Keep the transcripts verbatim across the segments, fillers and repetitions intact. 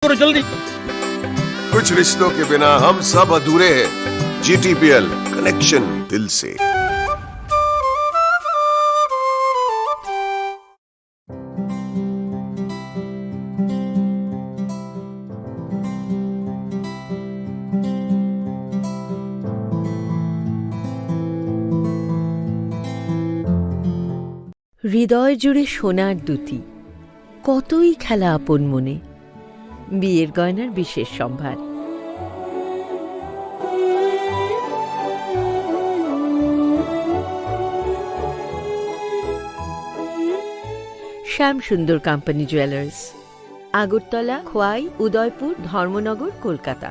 करो जल्दी। कुछ रिश्तों के बिना हम सब अधूरे हैं। जीटीपीएल, कनेक्शन दिल से। হৃদয় জুড়ে সোনার দুতি, কতই খেলা আপন মনে। বিয়ের গয়নার বিশেষ সম্ভার। শ্যাম সুন্দর কোম্পানি জুয়েলার্স, আগরতলা, খোয়াই, উদয়পুর, ধর্মনগর, কলকাতা।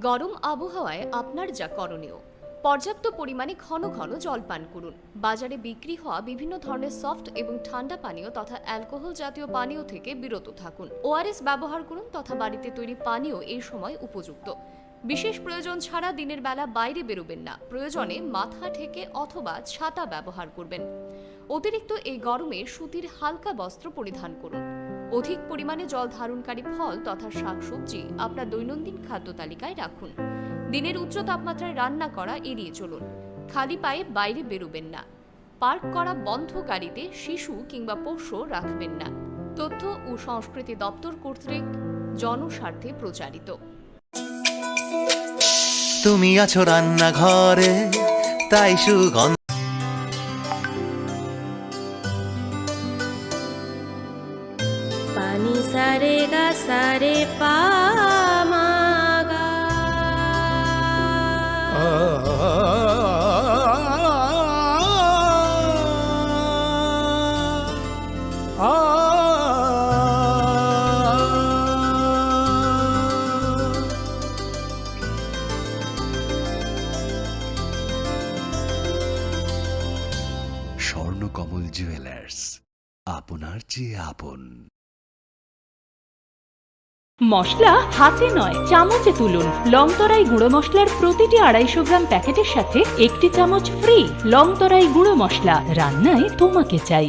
গরম আবহাওয়ায় আপনার যা করণীয়, পর্যাপ্ত পরিমাণে ঘন ঘন জল পান করুন। বাজারে বিক্রি হওয়া বিভিন্ন ধরনের সফট এবং ঠান্ডা পানীয় তথা অ্যালকোহল জাতীয় পানীয় থেকে বিরত থাকুন। ওআরএস ব্যবহার করুন তথা বাড়িতে তৈরি পানীয় এই সময় উপযুক্ত। বিশেষ প্রয়োজন ছাড়া দিনের বেলা বাইরে বেরোবেন না। প্রয়োজনে মাথা ঢেকে অথবা ছাতা ব্যবহার করবেন। অতিরিক্ত এই গরমে সুতির হালকা বস্ত্র পরিধান করুন। অধিক পরিমাণে জল ধারণকারী ফল তথা শাকসবজি আপনার দৈনন্দিন খাদ্য তালিকায় রাখুন। দিনের উচ্চ তাপমাত্রায় রান্না করা এড়িয়ে চলুন। খালি পায়ে বাইরে বেরোবেন না। পার্ক করা বন্ধ গাড়িতে শিশু কিংবা পোষ্য রাখবেন না। তথ্য ও সংস্কৃতি দপ্তর কর্তৃক জনস্বার্থে প্রচারিত। তুমি আছো রান্নাঘরে, তাই সুগন্ধ। Pani sa re ga sa re pa ma ga. Swarnakamal jewellers, আপনার চেয়ে আপন। মশলা হাতে নয়, চামচে তুলুন। লংতরাই গুঁড়ো মশলার প্রতিটি আড়াইশো গ্রাম প্যাকেটের সাথে একটি চামচ ফ্রি। লংতরাই গুঁড়ো মশলা, রান্নায় তোমাকে চাই।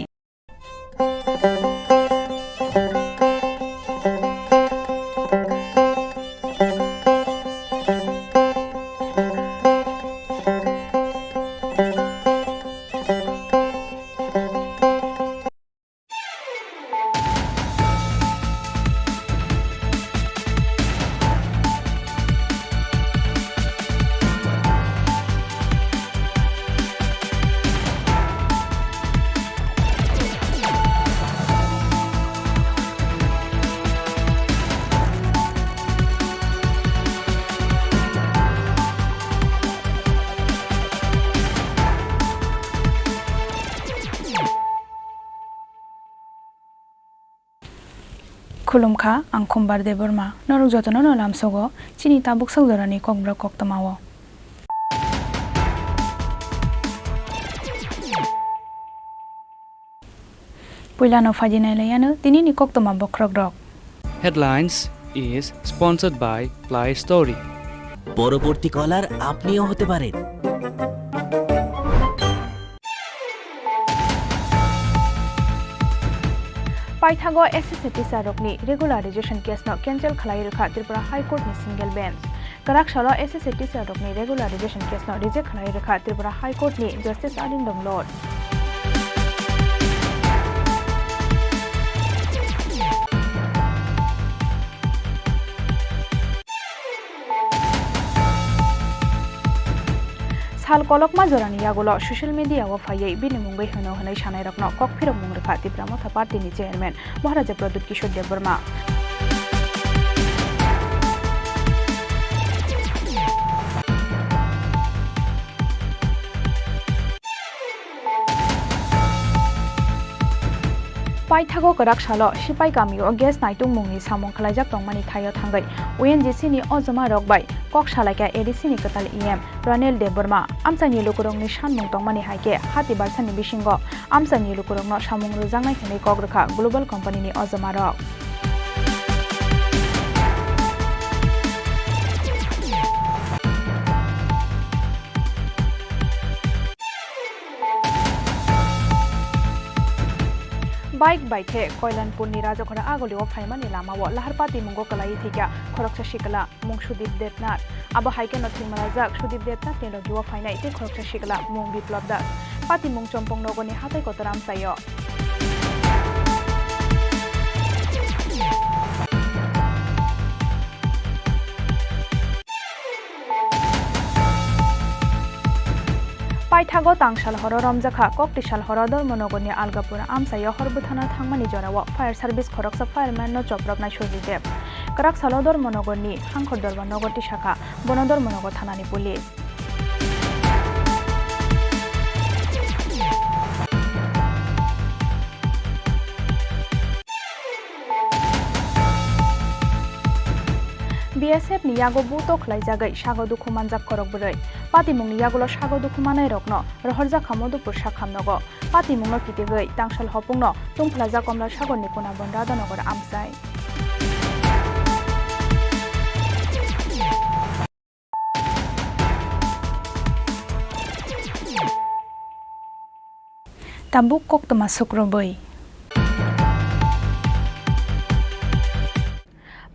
Khulumkha, ang Khumbar Debbarma. Norok jotono no lamsogo chini tabuk sak jorani kokborok koktwmao. Puilano phaidi nailaiyano tinini koktwma bokhorokrok. Headlines is sponsored by Play Story. পরবর্তী কলার আপনিও হতে পারেন। Paithago S S C teacher rokni regularization case no cancel khlai rwkha Tripura High Court ni single bench. Kwrak salo S S C teacher rokni regularization case no reject khlai rwkha Tripura High Court ni Justice Arindam Lord. Sal kolokma jorani yagulo social media o phaiwi bini mungwi hwno hwnwi sanairokno kok phirokmung rwkha Tipra Motha Party ni chairman Maharaja Pradyut Kishore Debbarma. Paithago kwrak salo Sipai kamio gas naitungmungni samung khlaijak tongmani thaio thangwi O N G C ni ojoma rok bai kok salaikha A D C ni kwtal E M Ranil Debbarma. Amchaini lukurokni sanmung tongmani hai khe hati barsani bisingo amchaini lukurokno samung rwjaknai hwnwi kok rwkha global company ni ojoma rok. Bike bai khe Koilanpurni Rajakhora agulio phaimani lamao lahar patimungo kwlaiwi thwikha khoroksa sikla, mung Sudip Debnath. Abo hai kheno thwima rajak Sudip Debnathni logio phainai tei khoroksa sikla, mung Biplab Das. Patimung Chompong nogorni hatai kotor amchaio. Paithago tangsal horo romjakha, koktisal horo Dharmanogorni Algapura amchaio hor bwthana thangmani jorao fire service khoroksa fireman no chopropnai Surjit Deb. Kwrak salo Dharmanogorni Hangkhor Dorbar nogo tisakha, bono Dharmanogo thanani police. B S F ni yago buto khlaijagwi sago dukhu manjak khorok bwrwi. Patimungni yagulo sago dukhu manairokno rohorjakha Madhupur Sakham nogo. Patimungno kitigwi tangsal hopungno tungphlajak Komla Sagorni Kuna Bon Radhanagar amchai. Tabuk koktwma sukrubwi.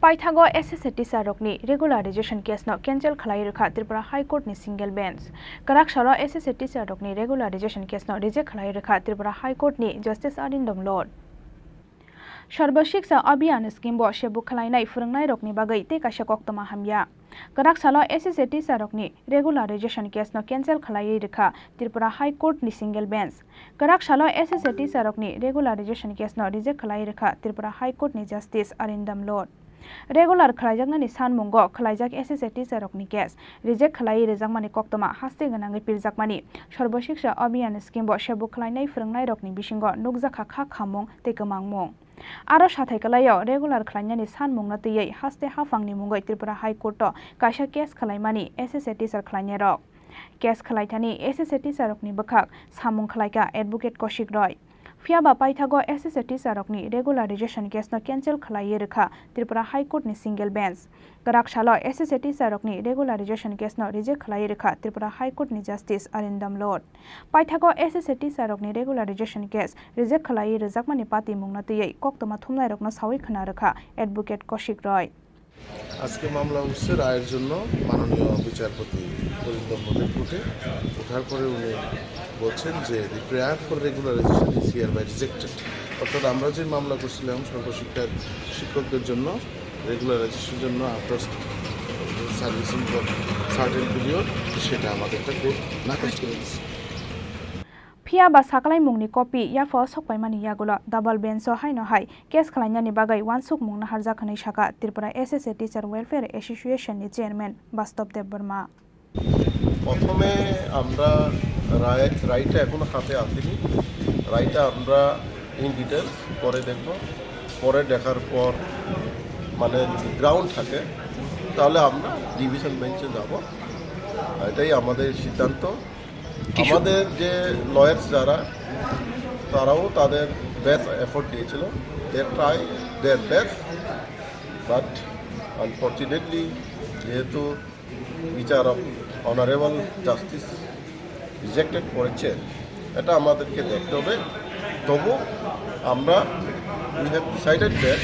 Paithago S S A teacher rokni regularization case no cancel khlai rwkha Tripura High Court ni single bench. Kwrak salo S S A teacher rokni regularization case no reject khlai rwkha Tripura High Court ni Justice Arindam Lord. Sarva Shiksha Abhiyan scheme bo sebu khlainai phwrwngnairokni bagwi tei kaisa koktwma hamya. Kwrak salo S S A teacher rokni regularization case no cancel khlaiwi rwkha Tripura High Court ni single bench. Kwrak salo S S A teacher rokni regularization case no reject khlaiwi rwkha Tripura High Court ni Justice Arindam Lord. Regular khlaijaknani sanmungo khlaijak S S A teacher rokni case reject khlaiwi rwjakmani koktwma haste gwnangwi pirjakmani Sarva Shiksha Abhiyan scheme bo sebu khlainai phwrwngnairokni bisingo nukjakha kha khamung tei kwmangmung. Aro sathai kwlaio regular khlainani sanmungno twiwi haste haphangni mungwi Tripura High Court o kaisa case khlaimani S S A teacher khlainairok. Case khlaithani S S A teacher rokni bwkhak samung khlaikha Advocate Kaushik Roy. Phiyaba paithago S S A teacher rokni regularization case no cancel khlaiwi rwkha Tripura High Court ni single bench. Kwrak salo S S A teacher rokni regularization case no reject khlaiwi rwkha Tripura High Court ni Justice Arindam Lord. Paithago S S A teacher rokni regularization case reject khlaiwi rwjakmani patimungno twiwi koktwma thumnairokno sawi khwna rwkha Advocate Kaushik Roy. আজকে মামলা উঠছে রায়ের জন্য মাননীয় বিচারপতি অরিন্দম নদীর কোর্টে। ওঠার পরে উনি বলছেন যে the prayer for regularization is hereby rejected। অর্থাৎ আমরা যে মামলা করছিলাম সর্বশিক্ষার শিক্ষকদের জন্য রেগুলারাইজেশনের জন্য after servicing for certain period, সেটা আমাদেরটা কোর্ট নাকচ করে দিচ্ছে। Phiya ba sakalaimungni copy yaphao sokpaimani yagulo double bench o haino hai case khlainani bagwi uansukmung naharjak hwnwi sakha Tripura S S A Teacher Welfare Association ni chairman Bastob Debbarma. প্রথমে আমরা রায়, রায়টা এখনো হাতে আসেনি। রায়টা আমরা ইন ডিটেলস পরে দেখব। পরে দেখার পর মানে যদি গ্রাউন্ড থাকে, তাহলে আমরা ডিভিশন বেঞ্চে যাব। এটাই আমাদের সিদ্ধান্ত। কিছু আমাদের যে লয়ার্স যারা, তারাও তাদের বেস্ট এফোর্ট দিয়েছিল। They try their best, but unfortunately, যেহেতু বিচারক অনারেবল জাস্টিস রিজেক্টেড করেছে, এটা আমাদেরকে দেখতে হবে। তবু আমরা, we have decided that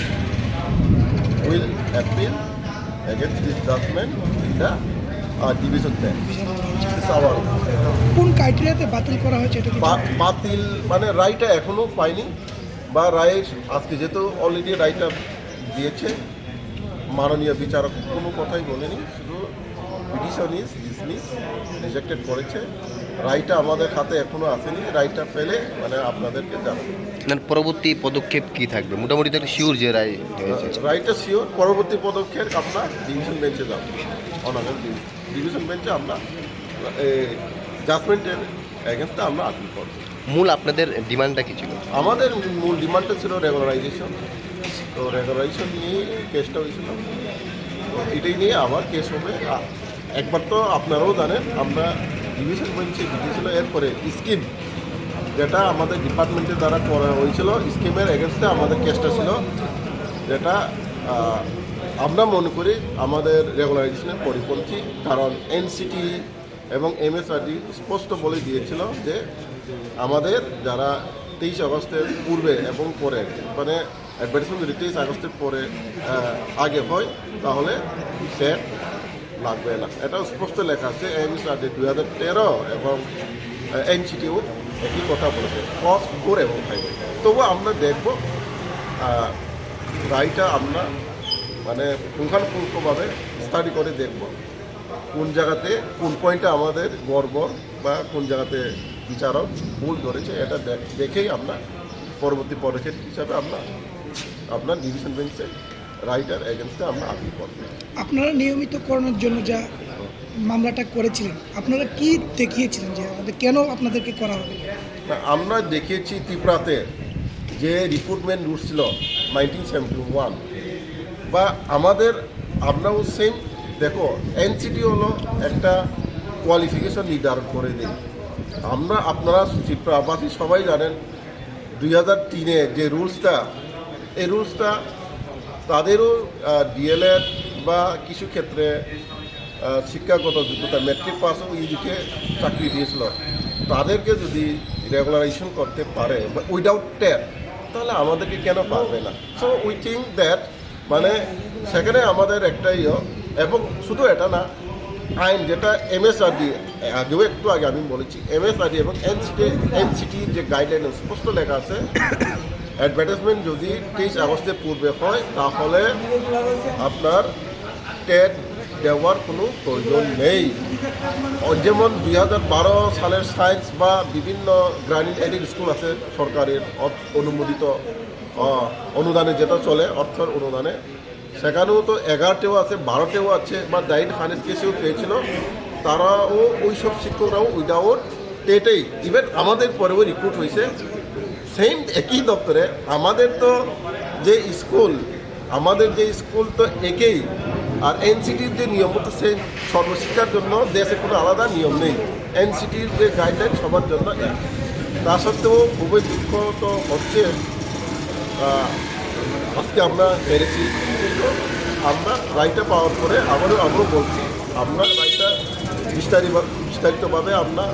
we'll appeal against this judgment in the, uh, division bench. This is our কোন ক্রাইটেরিয়াতে বাতিল করা হয়েছে, এটা কি বা-, বাতিল মানে রায়টা এখনো পাইনি, বা রায় আজকে যেহেতু অলরেডি রায়টা দিয়েছে মাননীয় বিচারক, কোনো কথাই বলেনি, শুধু পিটিশন ইজ ডিসমিস, রিজেক্টেড করেছে। রায়টা আমাদের হাতে এখনো আসেনি, রায়টা পেলে মানে আপনাদেরকে জানাবো। না, পরবর্তী পদক্ষেপ কি থাকবে? মোটামুটি তো একটা শিওর যে রায় হয়েছে। রায়টা শিওর, পরবর্তী পদক্ষেপ আমরা ডিভিশন বেঞ্চে যাব, অনারেবল ডিভিশন বেঞ্চে আমরা এই জাজমেন্টের এগেনস্টে আমরা আপিল করব। মূল আপনাদের ডিমান্ডটা কি ছিল? আমাদের মূল ডিমান্ডটা ছিল রেগুলারাইজেশন। তো রেগুলারাইজেশন নিয়ে কেসটা হয়েছিল। তো এটাই নিয়ে আবার কেস হবে। আ-, একবার তো আপনারাও জানেন, আমরা ডিভিশন বেঞ্চে জিতেছিল। এরপরে স্কিম যেটা আমাদের ডিপার্টমেন্টের দ্বারা করা হয়েছিল, স্কিমের এগেনস্টে আমাদের কেসটা ছিল, যেটা, আ, আমরা মনে করি আমাদের রেগুলারাইজেশনের পরিপন্থী, কারণ এনসিটি এবং এমএসআরডি স্পষ্ট বলে দিয়েছিল যে আমাদের যারা তেইশ আগস্টের পূর্বে এবং পরে, মানে অ্যাডভার্টাইজমেন্ট যদি তেইশ আগস্টের পরে, আহ, আগে হয়, তাহলে টেট লাগবে না। এটা স্পষ্ট লেখা আছে এমএসআরডি দুই হাজার তেরো এবং, আহ, এনসিটিও একই কথা বলেছে, ক্লজ ফোর এবং ফাইভে। তবু আমরা দেখব, আহ, রায়টা আমরা মানে পুঙ্খানুপুঙ্খভাবে স্টাডি করে দেখব, কোন জায়গাতে, কোন পয়েন্টে আমাদের গড়বড় বা কোন জায়গাতে বিচারক ভুল ধরেছে, এটা দেখ-, দেখেই আমরা পরবর্তী পদক্ষেপ হিসাবে আমরা আপনার ডিভিশন বেঞ্চে রায়টার এগেনস্টে আমরা আপিল করব। আপনারা নিয়মিত করানোর জন্য যা মামলাটা করেছিলেন, আপনারা কি দেখিয়েছিলেন যে আমাদের কেন আপনাদেরকে করা হবে? না, আমরা দেখিয়েছি ত্রিপুরাতে যে রিক্রুটমেন্ট রুলস ছিল নাইনটিন সেভেন্টি ওয়ান, বা আমাদের, আমরাও সেম। দেখো, এনসিটি হলো একটা কোয়ালিফিকেশন নির্ধারণ করে দেয়। আমরা, আপনারা ত্রিপুরাবাসী সবাই জানেন, দুই হাজার তিনে যে রুলসটা, এই রুলসটা তাদেরও, আহ, ডিএলএড বা কিছু ক্ষেত্রে, আহ, শিক্ষাগত যোগ্যতা, ম্যাট্রিক পাস ও ইউজিকে চাকরি দিয়েছিল, তাদেরকে যদি রেগুলারাইজেশন করতে পারে উইদাউট টেট, তাহলে আমাদেরকে কেন পারবে না? সো উই থিঙ্ক দ্যাট, মানে, সেখানে আমাদের একটা ইয়ে, এবং শুধু এটা না, আইন যেটা এমএসআরডি, আগেও একটু আগে আমি বলেছি, এমএসআরডি এবং এনসিটি, এনসিটির যে গাইডলাইন স্পষ্ট লেখা আছে, অ্যাডভার্টাইজমেন্ট যদি তেইশ আগস্টের পূর্বে হয়, তাহলে আপনার টেট দেওয়ার কোনো প্রয়োজন নেই। ও, যেমন দুই হাজার বারো সালের সায়েন্স বা বিভিন্ন গ্রামীণ এডেড স্কুল আছে সরকারের অর-, অনুমোদিত, আহ, অনুদানে যেটা চলে, অর্থের অনুদানে, সেখানেও তো এগারোতেও আছে, বারোতেও আছে, বা ডাইন হানেস কেসেও পেয়েছিল, তারাও, ওই সব শিক্ষকরাও উইদাউট টেটেই, ইভেন আমাদের পরেও রিক্রুট হয়েছে। সেম একই দপ্তরে। আমাদের তো যে স্কুল, আমাদের যে স্কুল তো একই, আর এনসিটির যে নিয়ম মতো সেই সর্বশিক্ষার জন্য দেশে কোনো আলাদা নিয়ম নেই। এনসিটির যে গাইডলাইন সবার জন্য এক। তা সত্ত্বেও খুবই দুঃখ তো হচ্ছে, আহ, আজকে আমরা হেরেছি, কিন্তু আমরা রায়টা পাওয়ার পরে আবারও, আবারও বলছি, আমরা রায়টা বিস্তারিত-, বিস্তারিতভাবে আমরা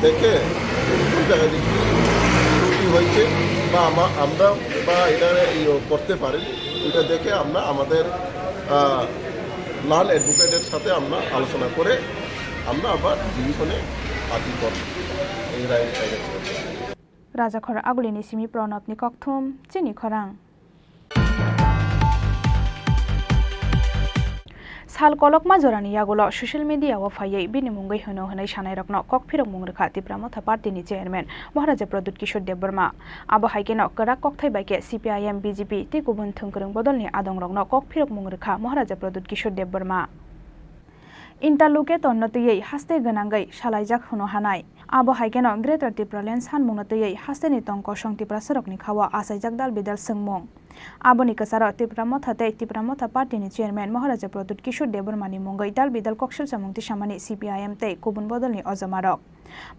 দেখে কোন জায়গায় যে কী ত্রুটি হয়েছে বা আমা-, আমরা বা এটা ইয়ে করতে পারিনি, এটা দেখে আমরা আমাদের, আহ, লাল অ্যাডভোকেটের সাথে আমরা আলোচনা করে আমরা আবার ডিভিশনে আপিল করব এই রায়। Rajakhor Agulini simi Pranabni kokthum chini khorang. Sal kolokma jorani yagulo social media o phaiwi bini mungwi hwno hwnwi sanairokno kok phirokmung rwkha Tipra Motha Party ni chairman Maharaja Pradyut Kishore Debbarma. Abo hai kheno kwrak kokthai bai khe C P I M, B J P tei kubun thwngkwrwng bodolni adongrokno kok phirokmung rwkha Maharaja Pradyut Kishore Debbarma. Interlocutor no twiwi haste gwnangwi salaijak hwno hanai. Abo hai kheno Greater Tipraland sanmungno twiwi hasteni tong kosong Tiprasarokni khao achaijak dal bidal swngmung. Aboni kwcharo Tipra Motha tei Tipra Motha Party ni chairman Maharaja Pradyut Kishore Debbarma ni mungwi dal bidal koksil chamung tisamani C P I M tei kubun bodolni ojomarok.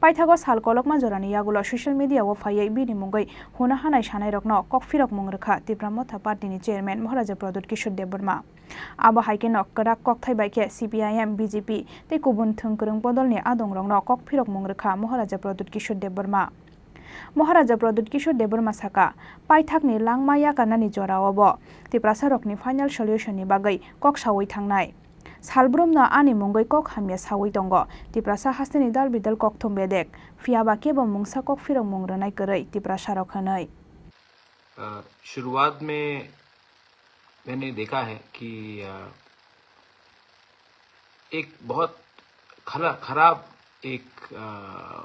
Paithago sal kolokma jorani yagulo social media o phaiwi bini mungwi hwno hanai sanairokno kok phirokmung rwkha Tipra Motha Party ni chairman Maharaja Pradyut Kishore Debbarma. Abo hai kheno kwrak kokthai bai khe C P I M, B J P tei kubun thwngkwrwng bodolni adongrokno kok phirokmung rwkha Maharaja Pradyut Kishore Debbarma. Maharaja Pradyut Kishore Debbarma saka, paithakni langma yakarnani jorao bo Tiprasarokni final solution ni bagwi kok saui thangnai. Salbrumno ani mungwi kok hamya saui tongo Tiprasa hasteni dal bidal kokthum bedek, phiyaba kebo mungsa kok phirokmung rwnai kwrwi Tiprasarok hwnwi. अ, शुरुआत में मैंने देखा है कि, अ, एक बहुत खरा-, खराब एक, अ,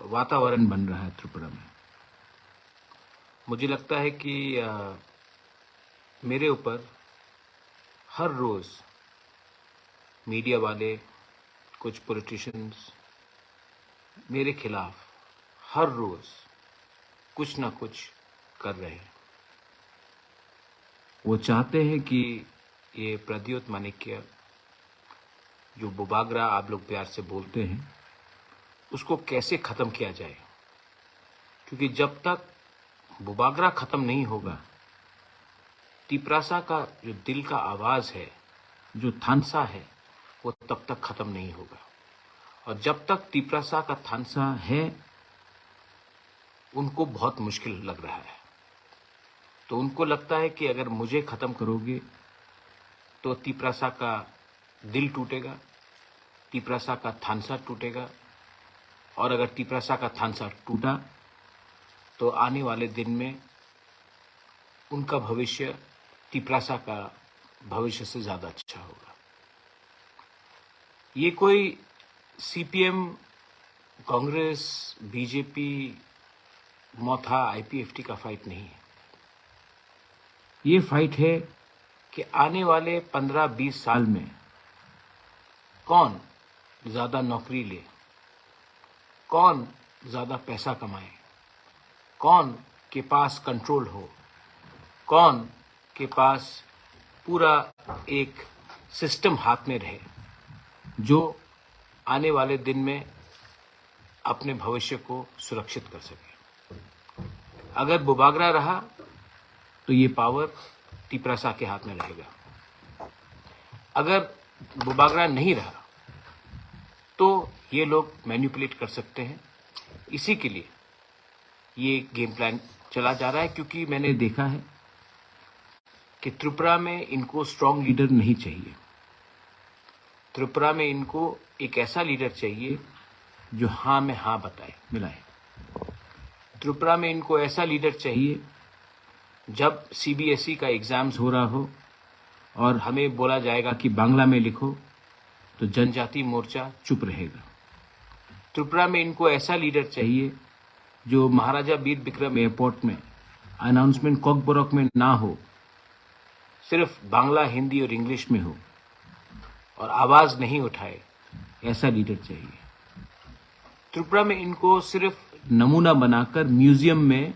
वातावरण बन रहा है त्रिपुरा में। मुझे लगता है कि, अ, मेरे ऊपर हर रोज़ मीडिया वाले, कुछ पॉलिटिशियंस मेरे खिलाफ हर रोज़ कुछ ना कुछ कर रहे हैं। वो चाहते हैं कि ये प्रद्योत माणिक्य, जो बुबागरा आप लोग प्यार से बोलते हैं, उसको कैसे ख़त्म किया जाए, क्योंकि जब तक बुबागरा ख़त्म नहीं होगा, तिपरासा का जो दिल का आवाज़ है, जो थानसा है, वो तब तक ख़त्म नहीं होगा। और जब तक तिपरासा का थानसा है, उनको बहुत मुश्किल लग रहा है। तो उनको लगता है कि अगर मुझे खत्म करोगे तो तिपरासा का दिल टूटेगा, तिपरासा का थानसा टूटेगा, और अगर तिपरासा का थानसा टूटा तो आने वाले दिन में उनका भविष्य तिपरासा का भविष्य से ज्यादा अच्छा होगा। ये कोई सीपीएम, कांग्रेस, बीजेपी, मोथा, आईपीएफटी का फाइट नहीं है। ये फाइट है कि आने वाले पन्द्रह बीस साल में कौन ज्यादा नौकरी ले, कौन ज्यादा पैसा कमाए, कौन के पास कंट्रोल हो, कौन के पास पूरा एक सिस्टम हाथ में रहे, जो आने वाले दिन में अपने भविष्य को सुरक्षित कर सके। अगर बुबागरा रहा तो ये पावर तिपरासा के हाथ में रहेगा। अगर बुबागरा नहीं रहा तो ये लोग मैनिपुलेट कर सकते हैं। इसी के लिए ये गेम प्लान चला जा रहा है, क्योंकि मैंने देखा है कि त्रिपुरा में इनको स्ट्रॉन्ग लीडर नहीं चाहिए। त्रिपुरा में इनको एक ऐसा लीडर चाहिए जो हाँ में हाँ बताए, मिलाए। त्रिपुरा में इनको ऐसा लीडर चाहिए, जब सीबीएसई का एग्जाम्स हो रहा हो और हमें बोला जाएगा कि बांग्ला में लिखो, तो जनजाति मोर्चा चुप रहेगा। त्रिपुरा में इनको ऐसा लीडर चाहिए जो महाराजा वीर विक्रम एयरपोर्ट में अनाउंसमेंट कॉकबरक में ना हो, सिर्फ बांग्ला, हिंदी और इंग्लिश में हो और आवाज नहीं उठाए, ऐसा लीडर चाहिए। त्रिपुरा में इनको सिर्फ नमूना बनाकर म्यूजियम में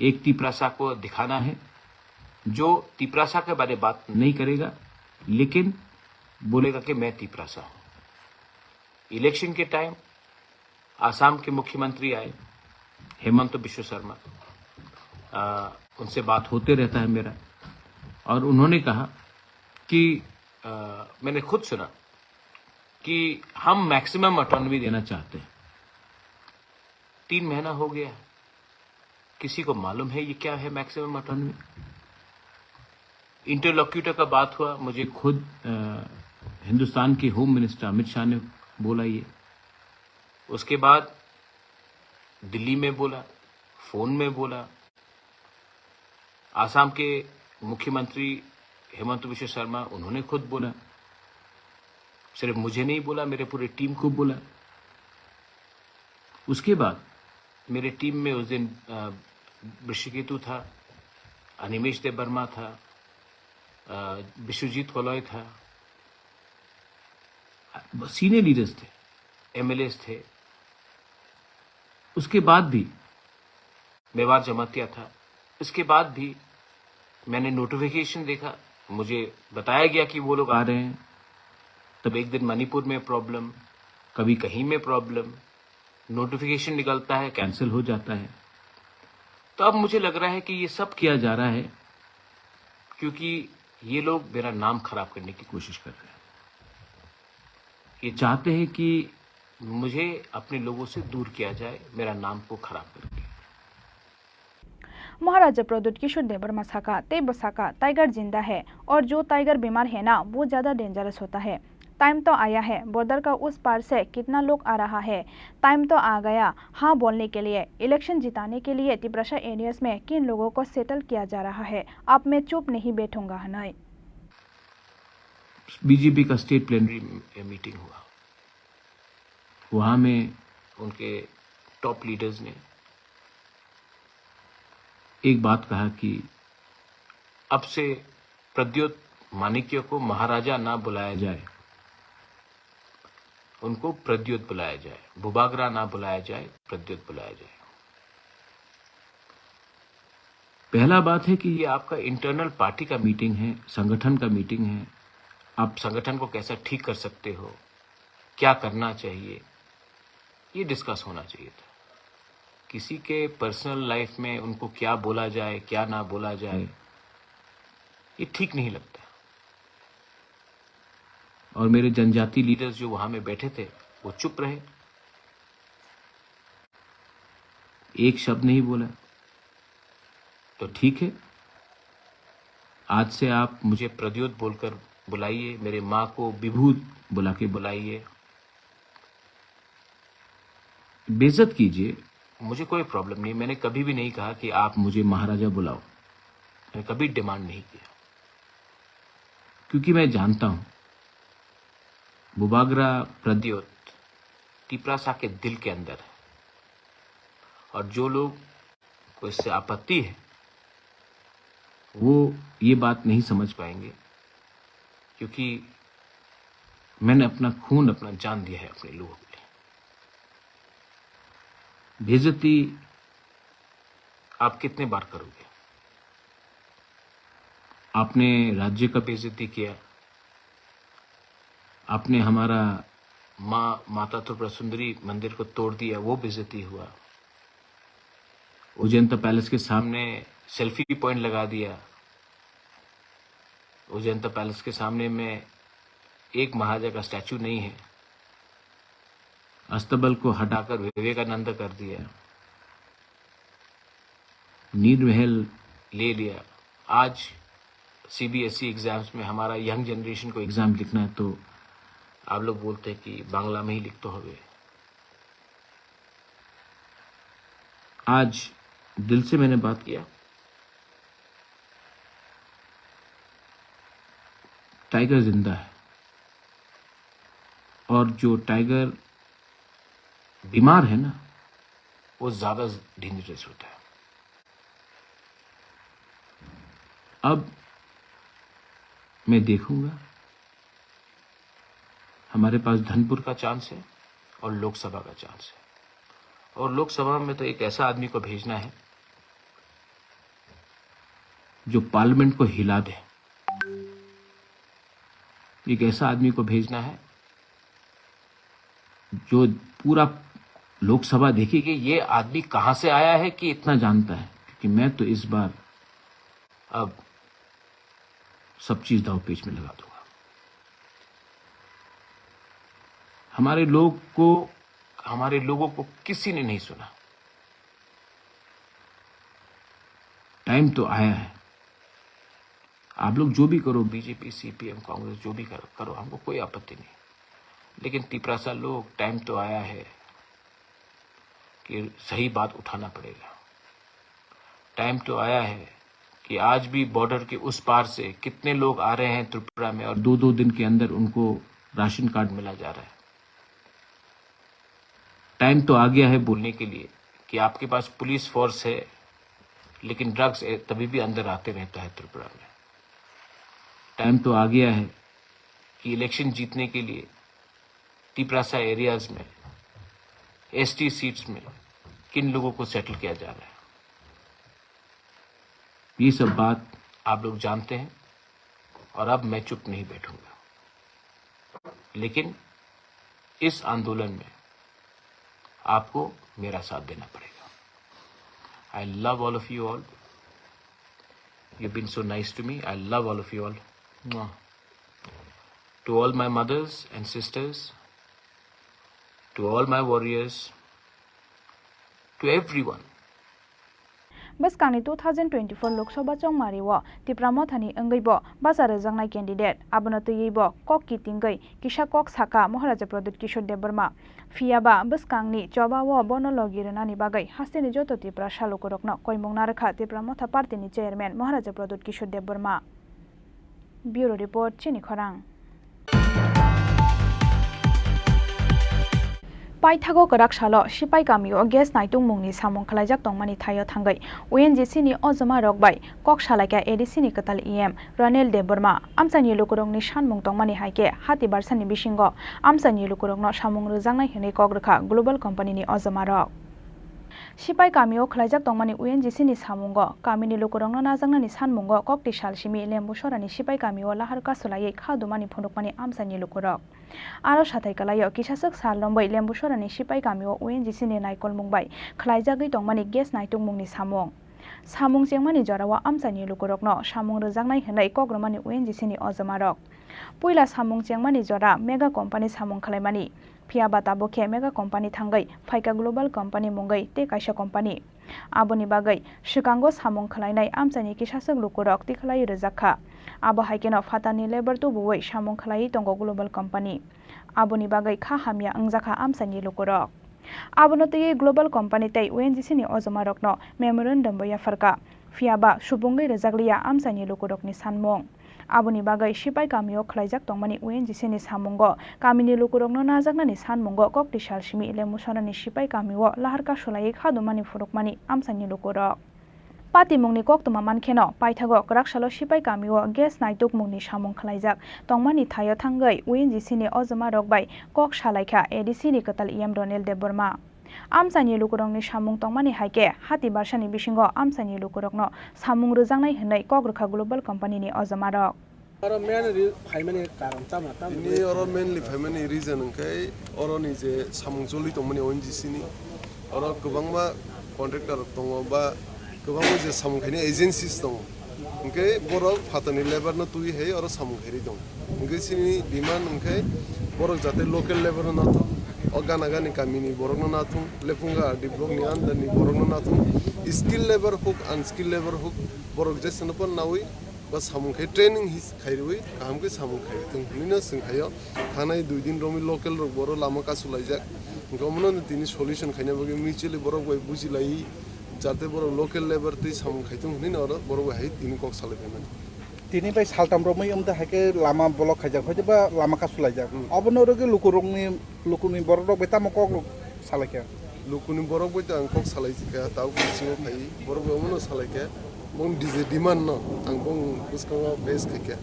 एक तिपरासा को दिखाना है, जो तिपरासा के बारे बात नहीं करेगा, लेकिन बोलेगा कि मैं तिपरासा हूँ। इलेक्शन के टाइम आसाम के मुख्यमंत्री आए, हेमंत बिश्व शर्मा, आ, उनसे बात होते रहता है मेरा, और उन्होंने कहा कि, आ, मैंने खुद सुना कि हम मैक्सिमम ऑटोनॉमी देना चाहते हैं। तीन महीना हो गया, किसी को मालूम है ये क्या है मैक्सिमम ऑटोनॉमी? इंटरलोक्यूटर का बात हुआ, मुझे खुद, अ, हिंदुस्तान के होम मिनिस्टर अमित शाह ने बोला ये। उसके बाद दिल्ली में बोला, फोन में बोला, आसाम के मुख्यमंत्री हेमंत बिश्व शर्मा, उन्होंने खुद बोला। सिर्फ मुझे नहीं बोला, मेरे पूरे टीम को बोला। उसके बाद मेरे टीम में उस दिन, अ, ऋषिकेतु था, अनिमेश देव वर्मा था, अ, विश्वजीत वलॉय था, सीनियर लीडर्स थे, एमएलएस थे। उसके बाद भी मेवाड़ जमातिया था। इसके बाद भी मैंने नोटिफिकेशन देखा, मुझे बताया गया कि वो लोग आ रहे हैं। तब एक दिन मणिपुर में प्रॉब्लम, कभी कहीं में प्रॉब्लम, नोटिफिकेशन निकलता है, कैंसिल हो जाता है। तो अब मुझे लग रहा है कि ये सब किया जा रहा है क्योंकि ये लोग मेरा नाम खराब करने की कोशिश कर रहे हैं। ये चाहते हैं कि मुझे अपने लोगों से दूर किया जाए, मेरा नाम को खराब करके। महाराजा प्रद्युत किशोर देववर्मा साका, tei bo saka, "Tiger jinda hai, aur jo tiger bimar hai na, wo zyada dangerous hota hai। Time to aaya hai, border ka us paar se kitna log aa raha hai, time to aa gaya, haan bolne ke liye, election jitane ke liye Tiprasa areas mein kin logon ko settle kiya ja raha hai, ab main chup nahi baithunga," hwnwi. BJP का state plenary meeting हुआ, वहाँ में उनके top leaders ने एक बात कहा कि अब से प्रद्योत माणिक्य को महाराजा ना बुलाया जाए, उनको प्रद्योत बुलाया जाए, बुबागरा ना बुलाया जाए, प्रद्योत बुलाया जाए। पहला बात है कि ये आपका इंटरनल पार्टी का मीटिंग है, संगठन का मीटिंग है। आप संगठन को कैसा ठीक कर सकते हो, क्या करना चाहिए, ये डिस्कस होना चाहिए था। किसी के पर्सनल लाइफ में उनको क्या बोला जाए, क्या ना बोला जाए, ये ठीक नहीं लगता। और मेरे जनजाति लीडर्स जो वहाँ में बैठे थे, वो चुप रहे। एक शब्द नहीं बोला। तो ठीक है, आज से आप मुझे प्रद्योत बोलकर बुलाइए, मेरे माँ को विभूत बुला के बुलाइए, बेइज्जत कीजिए, मुझे कोई प्रॉब्लम नहीं। मैंने कभी भी नहीं कहा कि आप मुझे महाराजा बुलाओ, मैंने कभी डिमांड नहीं किया, क्योंकि मैं जानता हूँ बुबागरा प्रद्योत तिपरासा के दिल के अंदर है, और जो लोग को इससे आपत्ति है, वो ये बात नहीं समझ पाएंगे, क्योंकि मैंने अपना खून, अपना जान दिया है अपने लोगों के लिए। बेइज्जती आप कितने बार करोगे? आपने राज्य का बेइज्जती किया, आपने हमारा माँ माता त्रिपुरा सुंदरी मंदिर को तोड़ दिया, वो बेइज्जती हुआ। उज्जैन पैलेस के सामने सेल्फी पॉइंट लगा दिया। उज्जैन पैलेस के सामने में एक महाराजा का स्टैचू नहीं है। अस्तबल को हटाकर विवेकानंद कर दिया। नीर महल ले लिया। आज सीबीएसई एग्जाम्स में हमारा यंग जनरेशन को एग्जाम लिखना है, तो आप लोग बोलते हैं कि बांग्ला में ही लिखते होवे। आज दिल से मैंने बात किया। टाइगर जिंदा है, और जो टाइगर बीमार है ना, वो ज्यादा डेंजरस होता है। अब मैं देखूंगा, हमारे पास धनपुर का चांस है और लोकसभा का चांस है। और लोकसभा में तो एक ऐसा आदमी को भेजना है जो पार्लियामेंट को हिला दे। एक ऐसा आदमी को भेजना है जो पूरा लोकसभा देखे कि ये आदमी कहाँ से आया है कि इतना जानता है, क्योंकि मैं तो इस बार अब सब चीज दाव पेच में लगा दूंगा। हमारे लोग को, हमारे लोगों को किसी ने नहीं सुना। टाइम तो आया है। आप लोग जो भी करो, बीजेपी, सीपीएम, कांग्रेस, जो भी करो, करो, हमको कोई आपत्ति नहीं, लेकिन तिपरासा लोग, टाइम तो आया है कि सही बात उठाना पड़ेगा। टाइम तो आया है कि आज भी बॉर्डर के उस पार से कितने लोग आ रहे हैं त्रिपुरा में और दो दो दिन के अंदर उनको राशन कार्ड मिला जा रहा है। टाइम तो आ गया है बोलने के लिए कि आपके पास पुलिस फोर्स है, लेकिन ड्रग्स तभी भी अंदर आते रहता है त्रिपुरा में। टाइम तो आ गया है कि इलेक्शन जीतने के लिए तिपरासा एरियाज में, एसटी सीट्स में किन लोगों को सेटल किया जा रहा है। ये सब बात आप लोग जानते हैं, और अब मैं चुप नहीं बैठूंगा। लेकिन इस आंदोलन में आपको मेरा साथ देना पड़ेगा। I love all of you all. You've been so nice to me. I love all of you all. Mwah. To all my mothers and sisters, to all my warriors, to everyone. Bwskangni two thousand twenty-four Lok Sabha chongmari o Tipra Mothani wngwi bo bacha rwjaknai candidate, abono twiwi bo kok kitingwi kisa kok sakha Maharaja Pradyut Kishore Debbarma. Phiya ba bwskangni choba o bono logi rwnani bagwi hasteni joto Tiprasa lukurokno koimung narwkha Tipra Motha Party ni chairman Maharaja Pradyut Kishore Debbarma. Bureau Report, Chini Khorang. Paithago kwrak salo Sipai kamio gas naitungmungni samung khwlaijak tongmani thaio thangwi O N G C ni ojoma rok bai kok salaikha A D C ni kwtal E M Ranil Debbarma. Amchaini lukurokni sanmung tongmani hai khe hati barsani bisingo amchaini lukurokno samung rwjaknai hwnwi kok rwkha global company ni ojoma rok. Sipai kamio khwlaijak tongmani O N G C ni samungo kamini lukurokno najaknani sanmungo kokti sal simi Lembusorani Sipai kamio lahar kasulaiwi kha dumani phunukmani amchaini lukurok. Aro sathai kwlaio kisaswk sal romwi Lembusorani Sipai kamio O N G C ni naikolmung bai khwlaijagwi tongmani gas naitungmungni samung. Samung chengmani jorao amchaini lukurokno samung rwjaknai hwnwi kok rwmani O N G C ni ojomarok. Puila samung chengmani jora mega company samung khwlaimani, phiya ba tabuk khe mega company thangwi phaikha global company mungwi tei kaisa company. Aboni bagwi swkango samung khwlainai amchaini kisaswk lukurok tikhlaiwi rwjak kha. Abo hai kheno phatarni labour tubuwi samung khwlaiwi tongo global company. Aboni bagwi kha hamya wngjakha amchaini lukurok. Abono twiwi global company tei O N G C ni ojomarokno memorandum bo yapharkha, phiya ba subungwi rwjakliya amchaini lukurokni sanmung. Aboni bagwi sipai kamio khwlaijak tongmani O N G C ni samungo kamini lukurokno najaknani sanmungo kokti sal simi Lemusonani sipai kamio lahar kasulaiwi khadumani phunukmani amchaini lukurok. Patimungni koktwma mankheno, paithago kwraksalo sipai kamio gas naitukmungni samung khwlaijak tongmani thaio thangwi O N G C ni ojomarok bai kok salaikha A D C ni kwtal E M Ronel Debbarma. Amchaini lukurokni samung tongmani hai khe hati barsani bisingo amchaini lukurokno samung rwjaknai hwnwi kok rwkha global company ni ojomarok. Oro main ri-, phaimani karon tamo, tamo Tini oro mainly phaimani reason hwnkhe oroni je samung choli tongmani O N G C ni, oro kwbangma contractor rok tongo ba kwbangma je samung khaini agencies tongo, hwnkhe borok phatarni labour no twi hai oro samung khairi tongo, hwnkhe chini demand hwnkhe borok jate local labour no nathok, o gana gani kamini borok no nathok, Lephunga R D block ni under ni borok no nathok, skilled labour huk, unskilled labour huk, borok jeseno pon nawi ba samung khai training his khairwi kaham khe samung khai thung hinwi no swng khaio. Thanai dui din romwi local rok boro lama kasulaijak, hwnkhe omono tini solution khaina bagwi mutually borok bai bujilaiwi jate borok local labour twi samung khai thung hinwi no oro borok bai hai tini kok salai phaimani. Tini bai saltam romwi wngte hai khe lama block khaijak, hoite ba lama kasulaijak. Hmm. Obono rwgwi lukurokni, lukurokni borok rok bai tamo kok rok salaikha? Lukuni borok bai to ang kok salai kha, tao bisingo phai, borok bai omono salai kha, bong D J demand no ang bong bwskango face khai kha.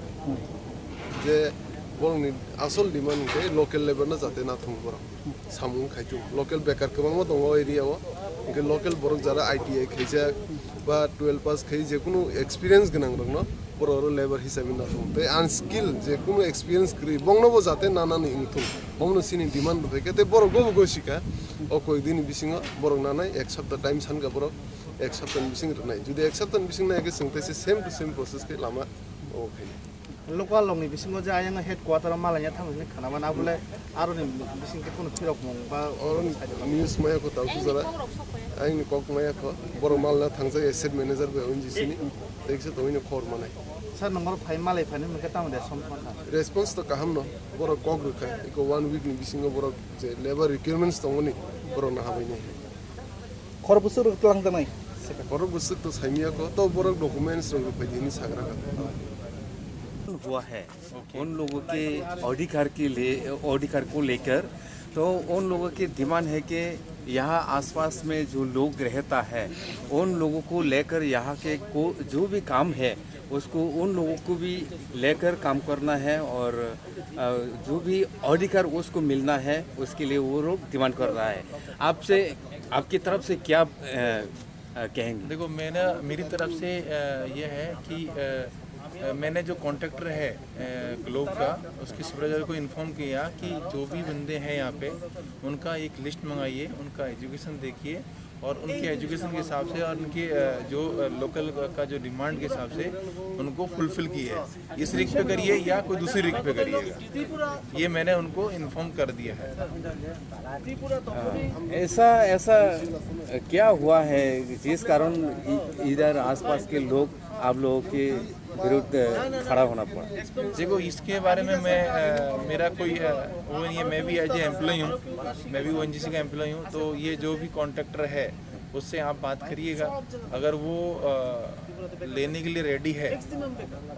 Je borokni asol demand hwnkhe local labour no jate nathung borok samung khai thung. Local bekar kwbangma tongo o area o, hwnkhe local borok jara I T I khaijak ba twelve pass khai jekunu experience gwnang rokno borok oro labour hisabe nathung. Tei unskilled jekunu experience kwrwi bongno bo jate nanani wngthung. Omono chini demand rwphai khe tei borok bo bo gosikha. O koyekdini bisingo borok nanai ek sapta time sankha borok, ek saptani bising rwnai. Jodi ek saptani bising nai khe chwng teisa same to same process khe lama o khainai. Local rokni bisingo je ayang headquarter o malaina thang hwnwi khwnaman abole aroni bising khe kunu phirok mung ba Oro news maya kho tau sujala. Aini kok maya kho. Borok malna thangjak asset manager bai O N G C ni. Tei kisa tongwi no khor manai. Sir, nongor phai malai phani hwnwi khe tamo de som thangkha? Response to kaham no. Borok kok rwkha. Iko one week ni bisingo borok je labour requirements tongoni borok no habai nai. Khor bwswk rwk twlang janai. Borok bwswk to saimya kho. To borok documents rok rwphai di hwnwi sagra kha. हुआ है, उन लोगों के अधिकार के लिए, अधिकार को लेकर, तो उन लोगों की डिमांड है कि यहाँ आसपास में जो लोग रहता है, उन लोगों को लेकर यहाँ के को, जो भी काम है, उसको उन लोगों को भी लेकर काम करना है और, अ, जो भी अधिकार उसको मिलना है, उसके लिए वो लोग डिमांड कर रहा है। आपसे, आपकी तरफ से क्या, अ, अ, कहेंगे? देखो, मैंने, मेरी तरफ से, अ, ये है कि, अ, अ, मैंने जो कॉन्ट्रैक्टर है, अ, ग्लोब का, उसके सुपरवाइजर को इन्फॉर्म किया कि जो भी बंदे हैं यहाँ पे, उनका एक लिस्ट मंगाइए, उनका एजुकेशन देखिए और उनके एजुकेशन के हिसाब से और उनके, अ, जो, अ, लोकल का जो डिमांड के हिसाब से उनको फुलफिल किए। इस रिक पे करिए या कोई दूसरी रिक पे करिएगा, ये मैंने उनको इन्फॉर्म कर दिया है। हाँ, ऐसा, ऐसा क्या हुआ है जिस कारण इ-, इधर आसपास के लोग आप लोगों के विरुद्ध खड़ा होना पड़ा? देखो, इसके बारे में मैं, अ, मेरा कोई, अ, वो नहीं है। मैं भी एज ए एम्प्लॉय हूँ, मैं भी ओएनजीसी का एम्प्लॉय हूँ। तो ये जो भी कॉन्ट्रैक्टर है, उससे आप बात करिएगा। अगर वो, अ, लेने के लिए रेडी है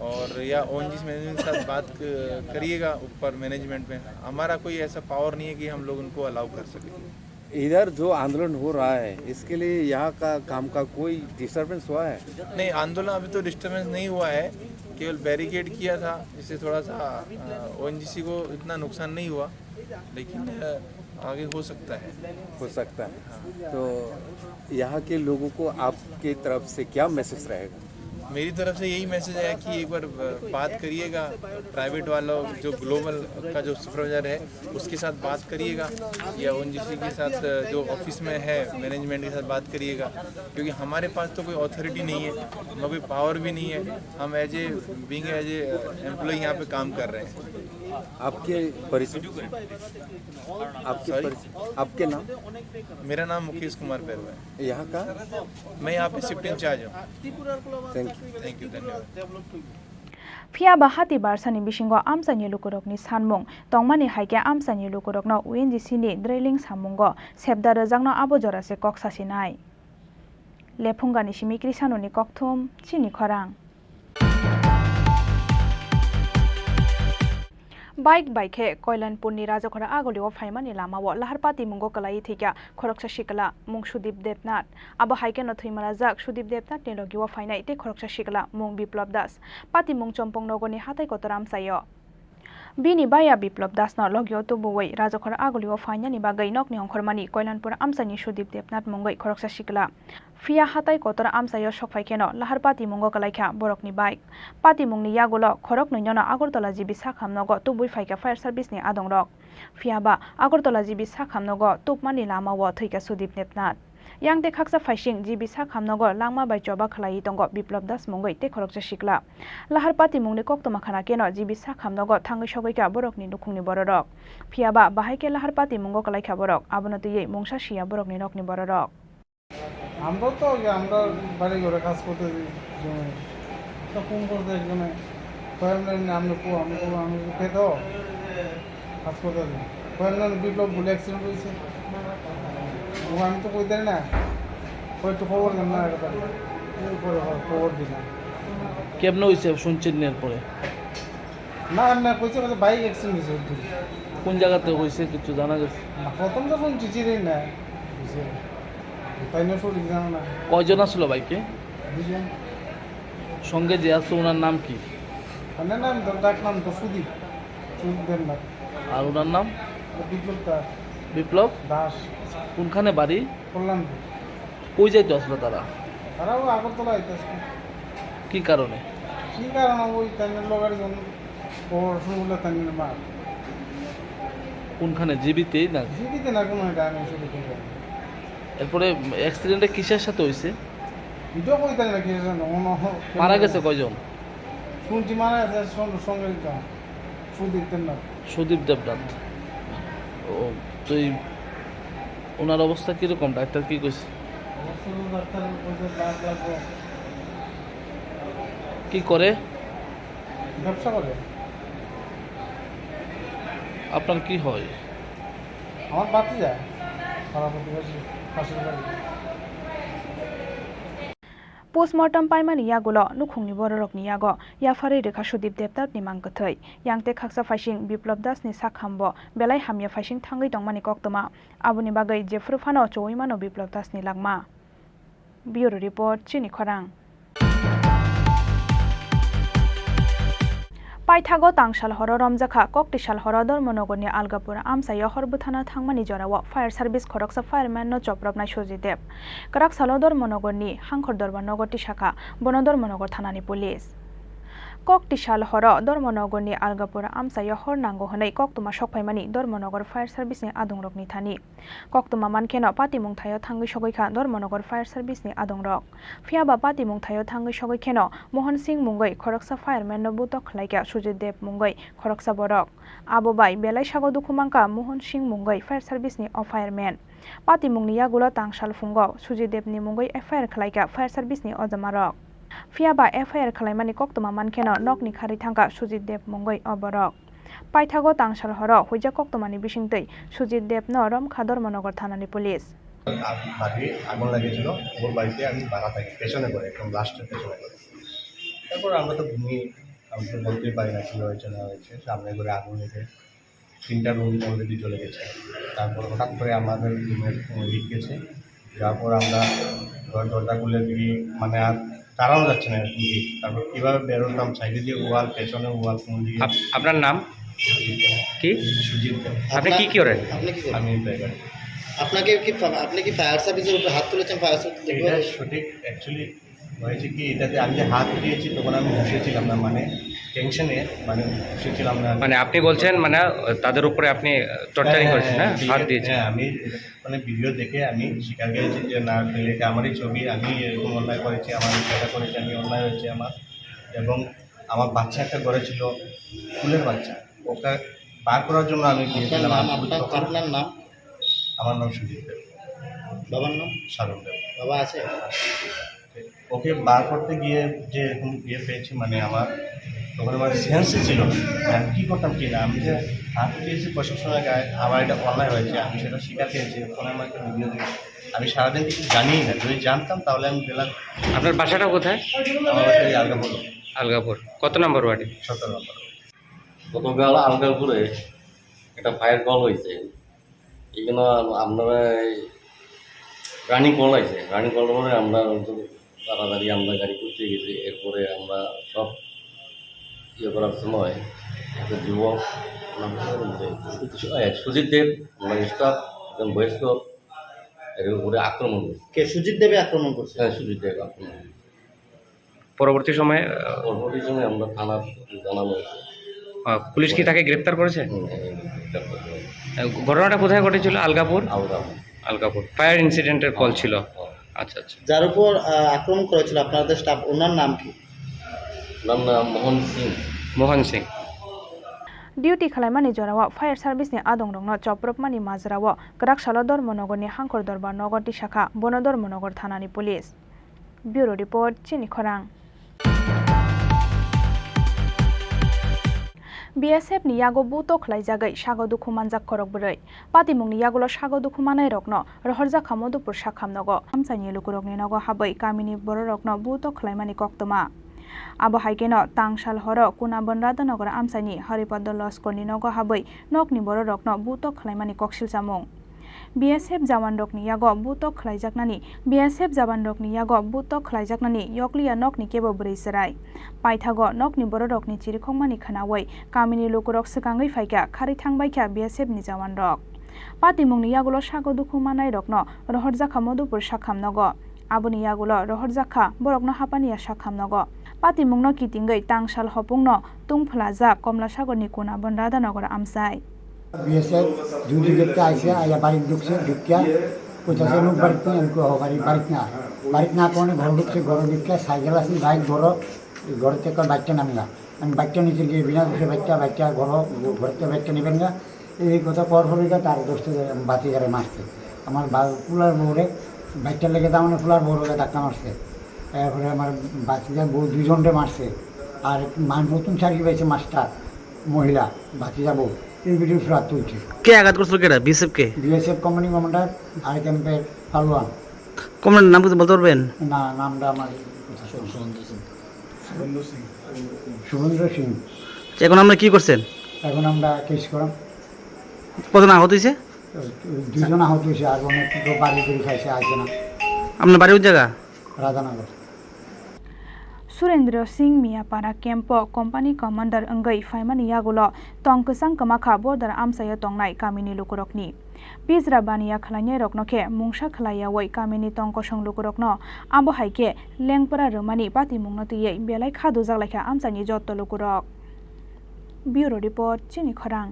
और या ओएनजीसी मैनेजमेंट के साथ बात क-, करिएगा ऊपर मैनेजमेंट में। हमारा कोई ऐसा पावर नहीं है कि हम लोग उनको अलाउ कर सकें। इधर जो आंदोलन हो रहा है, इसके लिए यहाँ का काम का कोई डिस्टरबेंस हुआ है? नहीं, आंदोलन अभी तो डिस्टरबेंस नहीं हुआ है, केवल बैरिकेड किया था, जिससे थोड़ा सा, अ, ओएनजीसी को इतना नुकसान नहीं हुआ, लेकिन, अ, आगे हो सकता है। हो सकता है। हाँ। तो यहाँ के लोगों को आपके तरफ से क्या मैसेज रहेगा? मेरी तरफ से यही मैसेज है कि एक बार, अ, बात करिएगा प्राइवेट वालों, जो ग्लोबल का जो सुपरवाइजर है, उसके साथ बात करिएगा, या ओएनजीसी के साथ, अ, जो ऑफिस में है मैनेजमेंट के साथ बात करिएगा, क्योंकि हमारे पास तो कोई अथॉरिटी नहीं है, हमारा कोई पावर भी नहीं है। हम as a, being as a employ यहाँ पे काम कर रहे हैं। आपके परिचय? आपके सॉरी? परिचय? आपके नाम? मेरा नाम मुकेश कुमार बैरवा है। यहाँ का? मैं यहाँ पे शिफ्ट इंचार्ज हूँ। Thank you. Thank you, धन्यवाद। Phiya ba hati barsani bisingo amchaini lukurokni sanmung tongmani hai khe amchaini lukurokno O N G C ni drilling samungo sebda rwjakno abo jora se kok sasinai. Lephungani simi Krisanoni kokthum, chini khorang. Bike bai khe Koilanpurni Rajakhora Agulio phaimani lamao lahar patimungo kwlaiwi thwikha khoroksa sikla, mung Sudip Debnath. Abo hai kheno thwimalajak Sudip Debnathni logio phainai tei khoroksa sikla, mung Biplop Das. Patimung Chompong nogorni hatai kotor amchaio. Bini baya Biplop Dasno logio tubuwi Rajakhora Agulio phainani bagwi nokni ongkhormani Koilanpur amchaini Sudip Debnath mungwi khoroksa sikla. Phiya hatai kotor amchaio sokphai kheno lahar patimungo kwlaikha borokni bike. Patimungni yagulo khoroknwinono Agartala G B sakham nogo tubui phaikha fire service ni adongrok. Phiya ba Agartala G B sakham nogo tubmani lamao thwikha Sudip Debnath. Yang tei khaksa phaising G B sakham nogo langma bai choba khlaiwi tongo Biplop Das mungwi tei khoroksa sikla. Lahar patimungni koktwma khana kheno G B sakham nogo thangwi sogwikha borokni nukhungni bororok. Phiya ba bahai khe lahar patimungo kwlaikha borok, abono twiwi mungsa siya borokni nokni bororok. আমরা তো আগে, আমরা বাড়ি ঘরে কাজ করতে যাই, জমি। তো ফোন করতে একজনে, কয়েকজন নাম লেখো, আমি বলবো, "আমি তো খেতে কাজ করতে যাই।" কয়েকজন বিপ্লব বলে অ্যাক্সিডেন্ট হয়েছে। ও আমি তো কইতে পারি না। ওই একটু খবর দেন না, এটা পারি। এরপরে খবর দিলাম। কেমনে হয়েছে শুনছেন এরপরে? না, না, কইছে, কইছে বাইক অ্যাক্সিডেন্ট হয়েছে ওর দিকে। কোন জায়গাতে হয়েছে কিছু জানা গেছে? না, প্রথম যখন চিঠি দেয় না, বুঝে। তাই না, সঠিক জানা না। কয়জন আসলো বাইকে? দুজন। সঙ্গে যে আসলো ওনার নাম কি? মানে নাম তো, ডাক নাম তো সুদীপ, সুদীপ দেবনাথ। আর ওনার নাম? বিপ্লব দাস। বিপ্লব? দাস। কোনখানে বাড়ি? কল্যাণপুর। কই যাইতো আসলে তারা? তারাও আগরতলা যাইতো আসলে। কি কারণে? কি কারণে? ওই তাইনের লগের জন পড়াশোনা বলে তাইনের মা। কোনখানে? জিবিতেই না? জিবিতে না, কোনো এটা আমি শুধু বলতে পারি। এরপরে অ্যাক্সিডেন্টটা কিসের সাথে হয়েছে? এটাও কইতে পারি না কিসের সাথে। মারা গেছে কয়জন? শুনছি মারা গেছে সঙ্গে, সঙ্গে সুদীপ দেবনাথ। সুদীপ দেবনাথ। ও, তো এই ওনার অবস্থা কিরকম? ডাক্তার কি কইছে? অবস্থা তো ডাক্তার কইছে ব্লাড লাগবে। কি করে? ব্যবসা করে। আপনার কি হয়? আমার ভাতিজা, পাড়া প্রতিবেশী, পাশের বাড়ি। Postmortem paimani yagulo nukhungni bororokni yago yapharwi rwkha Sudip Debnathni mang kwthwi. Yang tei khaksa phaising Biplop Dasni sakhambo belai hamya phaising thangwi tongmani koktwma. Aboni bagwi jephru phano chowui mano Biplop Dasni langma. Bureau Report, Chini Khorang. Paithago tangsal horo romjakha, Koktisal horo Dharmanagorni Algapur amchaio hor bwthana thangmani jorao fire service khoroksa fireman no chopropnai Sujit Deb. Kwrak salo Dharmanagorni Hangkhor Dorbar nogo tisakha, bono Dharmanagar thanani police. Koktisal horo Dharmanagorni Algapur amchaio hor nango hwnwi koktwma sokphaimani Dharmanagar fire service ni adongrokni thani. Koktwma mankheno patimung thaio thangwi sogwi kha Dharmanagar fire service ni adongrok. Phiya ba patimung thaio thangwi sogwi kheno Mohan Singh mungwi khoroksa fireman no butok khlaikha Sujit Deb mungwi khoroksa borok. Abo bai belai sago dukhu mankha Mohan Singh mungwi fire service ni o fireman. Patimungni yagulo tangsal phungo Sujit Deb ni mungwi F I R khlaikha fire service ni o jamarok. Phiya ba F I R khlaimani koktwma mankheno nokni kharwi thangkha Sujit Deb mungwi o borok. Paithago tangsal horo huijak koktwmani bisingtwi Sujit Debno romkha Dharmanagar thanani police. আগ-, বাড়ি আগুন লেগেছিল, ওর বাড়িতে আমি ভাড়া থাকি, পেছনে করে, একদম লাস্টের পেছনে করে। তারপর আমরা তো ঘুমিয়ে, আমি তো বলতেই পারি না কী হয়েছে না হয়েছে, সামনে করে আগুন লেগে তিনটা রুম অলরেডি জ্বলে গেছে। তারপর হঠাৎ করে আমাদের রুমের লিক গেছে, যাওয়ার পর আমরা ঘর দরজা খুলে দেখি, মানে, আর তাড়ানো যাচ্ছে না আর কি। তারপর কিভাবে বেরোতাম, সাইডে দিয়ে ওয়াল, পেছনে ওয়াল, কোন দিকে। আপ-, আপনার নাম? সুজিত দে। কি? সুজিত দে। আপনি কি করেন? আপনি কি করেন? আমি ড্রাইভার। আপনাকে কি ফা-, আপনি কি ফায়ার সার্ভিসের উপরে হাত তুলেছেন? ফায়ার সার্ভিস এটা সঠিক, অ্যাকচুয়ালি হয়েছে কি, এটাতে আমি যে হাত দিয়েছি, তখন আমি হুঁশে ছিলাম না, মানে টেনশনে, মানে হুঁশে ছিলাম না। মানে আপনি বলছেন, মানে, তাদের উপরে আপনি টর্চারিং হ্যাঁ, করেছেন, হ্যাঁ, হ্যাঁ? ঠিক হাত আছে। দিয়েছেন। হ্যাঁ, আমি মানে ভিডিও দেখে আমি স্বীকার করেছি যে না, এটা আমারই ছবি, আমি এরকম অন্যায় করেছি, আমার এটা করেছি, আমি অন্যায় হয়েছে আমার। এবং আমার বাচ্চা একটা ঘরে ছিল, স্কুলের বাচ্চা, ওকে বার করার জন্য আমি আপনার গিয়েছিলাম। নাম, আমি আপনার, তখন আপনার নাম? আমার নাম সুজিত দেব। বাবার নাম? সাধন দেব। বাবা আছে? ওকে বার করতে গিয়ে যে এরকম ইয়ে পেয়েছি, মানে আমার তখন আমার সেন্সই ছিল না। আমি কী করতাম কি না, আমি যে হাত দিয়েছি প্রশাসনের গায়ে, আমার এটা অন্যায় হয়েছে, আমি সেটা স্বীকার করেছি। ওখানে আমার একটা ভিডিও দিয়েছি। আমি সারাদিন কিছু জানিই না, যদি জানতাম তাহলে আমি বেলা আপনার বাসাটা কোথায়? আমার বাসা এই আলগাপুর। আলগাপুর। কত নম্বর ওয়ার্ডে? সতেরো নম্বর। গতকাল আলগাপুরে একটা ফায়ার কল হয়েছে, এখানে আপনারা রানিং কল আছে, রানিং কল পরে আমরা তাড়াতাড়ি আমরা গাড়ি করতে গেছি। এরপরে আমরা সব ইয়ে করার সময় একটা যুবক, নাম কি বলছে? এ, সুজিত দেব, ওনার স্টাফ, একজন বয়স্ক, এর উপরে আক্রমণ করছে। কে সুজিত দেবে আক্রমণ করছে? হ্যাঁ, সুজিত দেব আক্রমণ করছে। পরবর্তী সময়ে, আহ, পরবর্তী সময়ে আমরা থানার জানানো হয়েছে। আহ, পুলিশ কি তাকে গ্রেপ্তার করেছে? হুম, হ্যাঁ, গ্রেপ্তার করেছে। আহ, ঘটনাটা কোথায় ঘটেছিল? আলগাপুর? আলগাপুর। আলগাপুর। ফায়ার ইনসিডেন্টের কল ছিল? হ্যাঁ। আচ্ছা, আচ্ছা। যার উপর, আহ, আক্রমণ করেছিল আপনাদের স্টাফ, ওনার নাম কি? ওনার নাম মোহন সিং। মোহন Singh. Duty khwlaimani jorao fire service ni adongrokno chopropmani majrao kwrak salo Dharmanagar ni Hangkor Dorbar Nagar tisakha, bono Dharmanagar thana ni police. Bureau report, Chini Khorang. B S F ni yago buto khwlaijagwi sago dukhu manjak khorok bwrwi. Patimungni yagulo sago dukhu manairokno rohorjak kha Madhupur Sakham nogo. Amchaini lukurokni nogo habwi kamini bororokno buto khwlaimani koktwma. Abo hai kheno tangsal horo Kunabon Radhanagar amchaini Haripadda Loskorni nogo habwi nokni bororokno buto khwlaimani koksil chamung. B S F jawanrokni yago butok khwlaijaknani, B S F jawanrokni yago butok khwlaijaknani yokliya nokni kebo bwrwi chwrai. Paithago nokni bororokni chirikhokmani khwnawi kamini lukurok swkangwi phaikha, kharwi thangbaikha B S F ni jawanrok. Patimungni yagulo sago dukhu manairokno rohorjakha Madhupur Sakham nogo. Aboni yagulo rohorjakha borokno hapaniya Sakham nogo. Patimungno kitingwi tangsal hopungno tungphwlajak Komlasagorni Kunabon Radhanagar amchai. B S F duty gate aise, aya barik dukse, dukya, koitase nuk barik ni, amko ho barik, barik na. Barik na kone ghor dukse, ghor dukya, cycle ase, bike ghor, ghor te koi bachcha namla. Ami bachcha niche giye bina dukse bachcha, bachcha ghor, ghor te bachcha niben ga. Ei kotha por por ga tar doste bati gare marse. Amar ba-, kular bore, bachcha lege damane kular bore ga dhakka marse. Erpore amar bachcha bo duijon re marse. Ar man notun chari paise master. মহিলা, ভাতিজা বউ, এই ভিডিও সব তুলছে। কে আঘাত করছিল, কেটা? B S F কে? B S F company commander, আর ক্যাম্পের পালোয়ান। কমান্ডার নাম কিছু বলতে পারবেন? না, নামটা আমার কথা শুনুন। শুভেন্দ্র সিং। শুভেন্দ্র সিং। আচ্ছা, এখন আমরা কি করছেন? এখন আমরা কেস করাম। কজন আহত হয়েছে? দুইজন আহত হয়েছে, আর অনেক তো বাড়ি ঘুরে খাইছে, আসে না। আপনার বাড়ি কোন জায়গা? Radhanagar. Surendra Singh Miyapara camp-o company commander wngwi phaimani yagulo tong kwchang kwmakha border amchaio tongnai kamini lukurokni. Pijra baniya khwlainairokno khe mungsa khwlaiyaui kamini tong kosong lukurokno abo hai khe lengpra rwmani patimungno twiwi belai kha dujak laikha amchaini jotto lukurok. Bureau Report, Chini Khorang.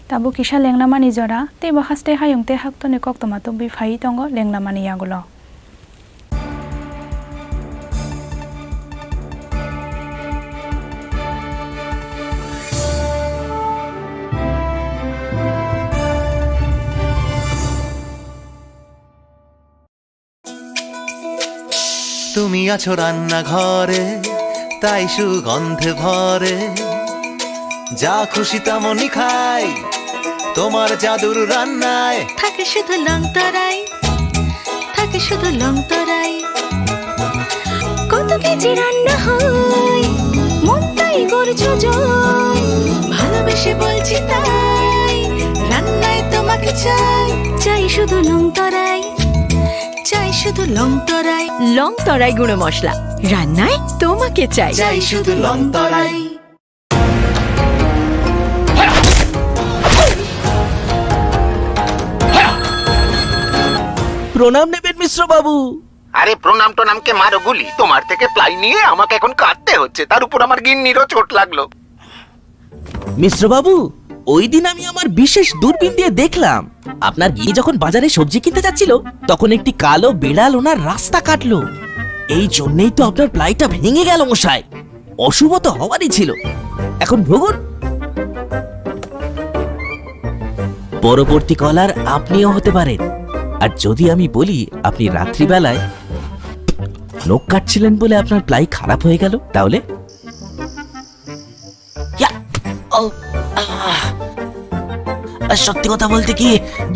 Tabuk kisa lengnamani jora, teibo haste hayung tei haktorni koktwma tubui phaiwi tongo lengnamani yagulo. তুমি আছো রান্নাঘরে, তাই সুগন্ধে ভরে। যা খুশি তেমনই খাই, তোমার জাদুর রান্নায়। থাকে শুধু লংতরাই, থাকে শুধু লংতরাই। কত কেজি রান্না হয়, মনটাই করছো জয়। ভালোবেসে বলছি তাই, রান্নায় তোমাকে চাই, চাই শুধু লংতরাই। চাই শুধু লং তরাই। লং তরাই গুঁড়ো মশলা, রান্নায় তোমাকে চাই। চাই শুধু লং তরাই। প্রণাম নেবেন মিশ্র বাবু। আরে প্রণাম টনামকে মারো গুলি, তোমার থেকে প্লাই নিয়ে আমাকে এখন কাঁদতে হচ্ছে, তার উপর আমার গিন্নিরও চোট লাগলো। মিশ্র বাবু, ওই দিন আমি আমার বিশেষ দূরবীন দিয়ে দেখলাম, আপনার গিন্নি যখন বাজারে সবজি কিনতে যাচ্ছিল, তখন একটি কালো বিড়াল ওনার রাস্তা কাটলো। এই জন্যই তো আপনার প্লাইটা ভেঙে গেল মশাই। অশুভ তো হওয়ারই ছিল। এখন ভোগুন। পরবর্তী কলার আপনিও হতে পারেন। আর যদি আমি বলি আপনি রাত্রিবেলায় নখ কাটছিলেন বলে আপনার প্লাই খারাপ হয়ে গেল, তাহলে? ইয়া! ও, আহ! আর সত্যি কথা বলতে কি,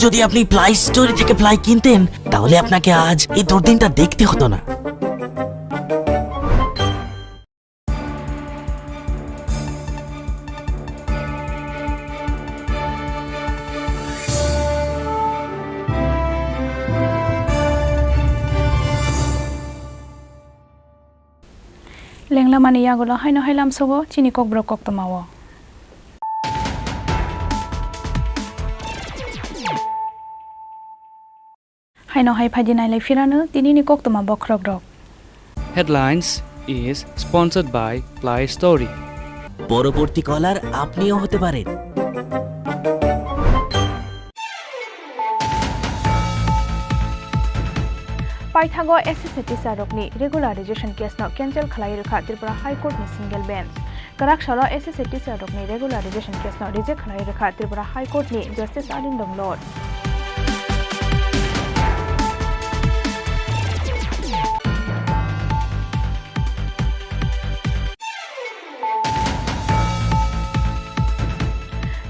যদি আপনি প্লাই স্টোরি থেকে প্লাই কিনতেন, তাহলে আপনাকে আজ এই দুর্দিনটা দেখতে হতো না। Lenglamani yagulo haino hai lamsogo chini kokborok koktwmao. Haino hai phaidi nailai phirano tinini koktwma bokhorokrok. Headlines is sponsored by Play Story. পরবর্তী কলার আপনিও হতে পারেন। Paithago S S C teacher rokni regularization case no cancel khlai rwkha Tripura High Court ni single bench. Kwrak salo S S C teacher rokni regularization case no reject khlai rwkha Tripura High Court ni Justice Arindam Lord.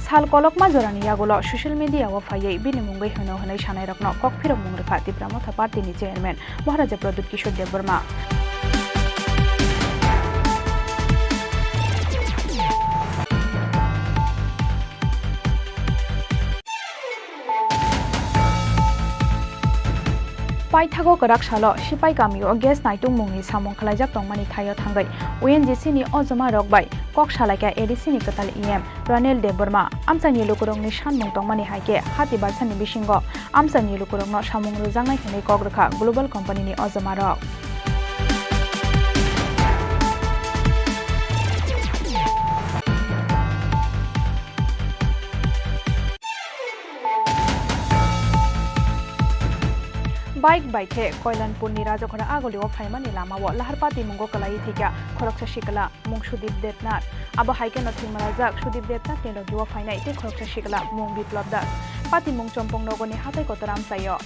Sal kolokma jorani yagulo social media o phaiwi bini mungwi hwno hwnwi sanairokno kok phirokmung rwkha Tipra Motha Party ni chairman Maharaja Pradyut Kishore Debbarma. Paithago kwrak salo Sipai kamio gas naitung mungni samung khlaijak tongmani thaio thangwi O N G C ni ojoma rok bai kok salaikha A D C ni kwtal E M Ranil Debbarma. Amchaini lukurokni sanmung tongmani hai khe hati barsani bisingo amchaini lukurokno samung rwjaknai hwnwi kok rwkha global company ni ojoma rok. Bike bai khe Koilanpurni Rajakhora agulio phaimani lamao lahar patimungo kwlaiwi thwikha khoroksa sikla, mung Sudip Debnath. Abo hai kheno thwima rajak Sudip Debnathni logio phainai tei khoroksa sikla, mung Biplab Das. Patimung Chompong nogorni hatai kotor amchaio.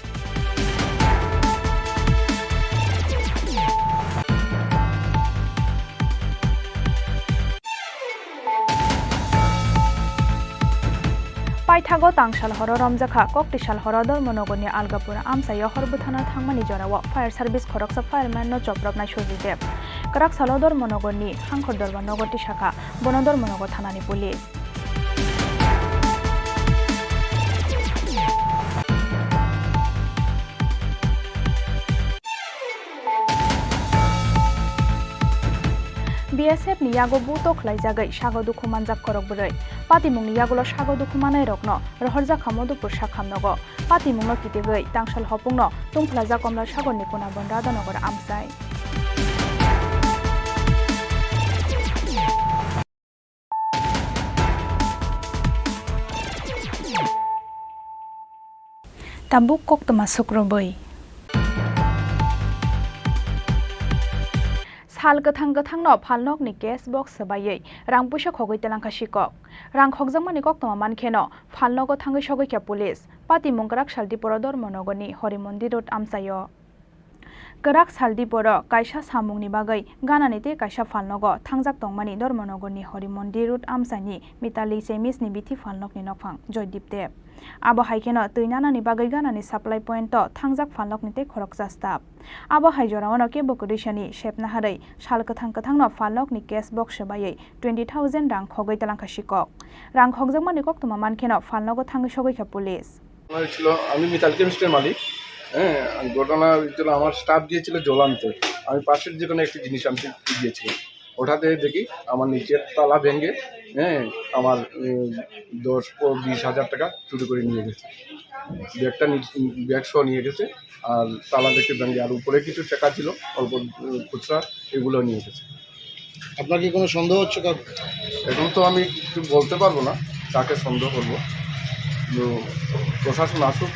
Paithago tangsal horo romjakha, koktisal horo Dharmanogorni Algapura amchaio hor bwthana thangmani jorao fire service khoroksa fireman no chopropnai Surjit Deb. Kwrak salo Dharmanogorni Hangkhor Dorbar nogo tisakha, bono Dharmanogo thanani police. B S F ni yago buto khlaijagwi sago dukhu manjak khorok bwrwi. Patimungni yagulo sago dukhu manairokno rohorjakha Madhupur Sakham nogo. Patimungno kitigwi tangsal hopungno tungphlajak Komla Sagorni Kunabon Radhanogor amchai. Tabuk koktwma sukrubwi. Sal kwthang kwthangno phalnokni cash box swbaiwi rang puisa khogwi twlangkha sikok. Rang khokjakmani koktwma mankheno phalnogo thangwi sogwikha police. Patimung kwrak sal Diporo Dharmanogorni Hori Mondir Road amchaio. Kwrak sal Diporo kaisa samungni bagwi ganani tei kaisa phalnogo thangjak tongmani Dharmanogorni Hori Mondir Road amchaini Mitali Chemisni bithi phalnokni nokphang Joydip Deb. Abo hai kheno twi nanani bagwi ganani supply point-o thangjak phalnokni tei khoroksa staff. Abo hai jorao kebo kwrwisani sep naharwi sal kwthang kwthangno phalnokni cash box swbaiwi twenty thousand rang khogwi twlangkha sikok. Rang khokjakmani koktwma mankheno phalnogo thangwi sogwikha police. ঘটনা হয়েছিল, আমি মিতাল কেমিস্ট্রির মালিক। হ্যাঁ, ঘটনা হয়েছিল, আমার স্টাফ গিয়েছিল জল আনতে, আমি পাশের যে কোনো একটি জিনিস আনতে গিয়েছিলাম। হঠাৎ এই দেখি আমার নিচের তালা ভেঙে, হ্যাঁ, আমার, উম, দশ ও বিশ হাজার টাকা চুরি করে নিয়ে গেছে। ব্যাগটা নি-, ব্যাগ সহ নিয়ে গেছে। আর তালা দেখে ভেঙে, আর উপরে কিছু টাকা ছিল, অল্প, উম, খুচরা, এগুলো নিয়ে গেছে। আপনার কি কোনো সন্দেহ হচ্ছে কাউকে? এখন তো আমি কিছু বলতে পারবো না, কাকে সন্দেহ করবো। তো প্রশাসন আসুক,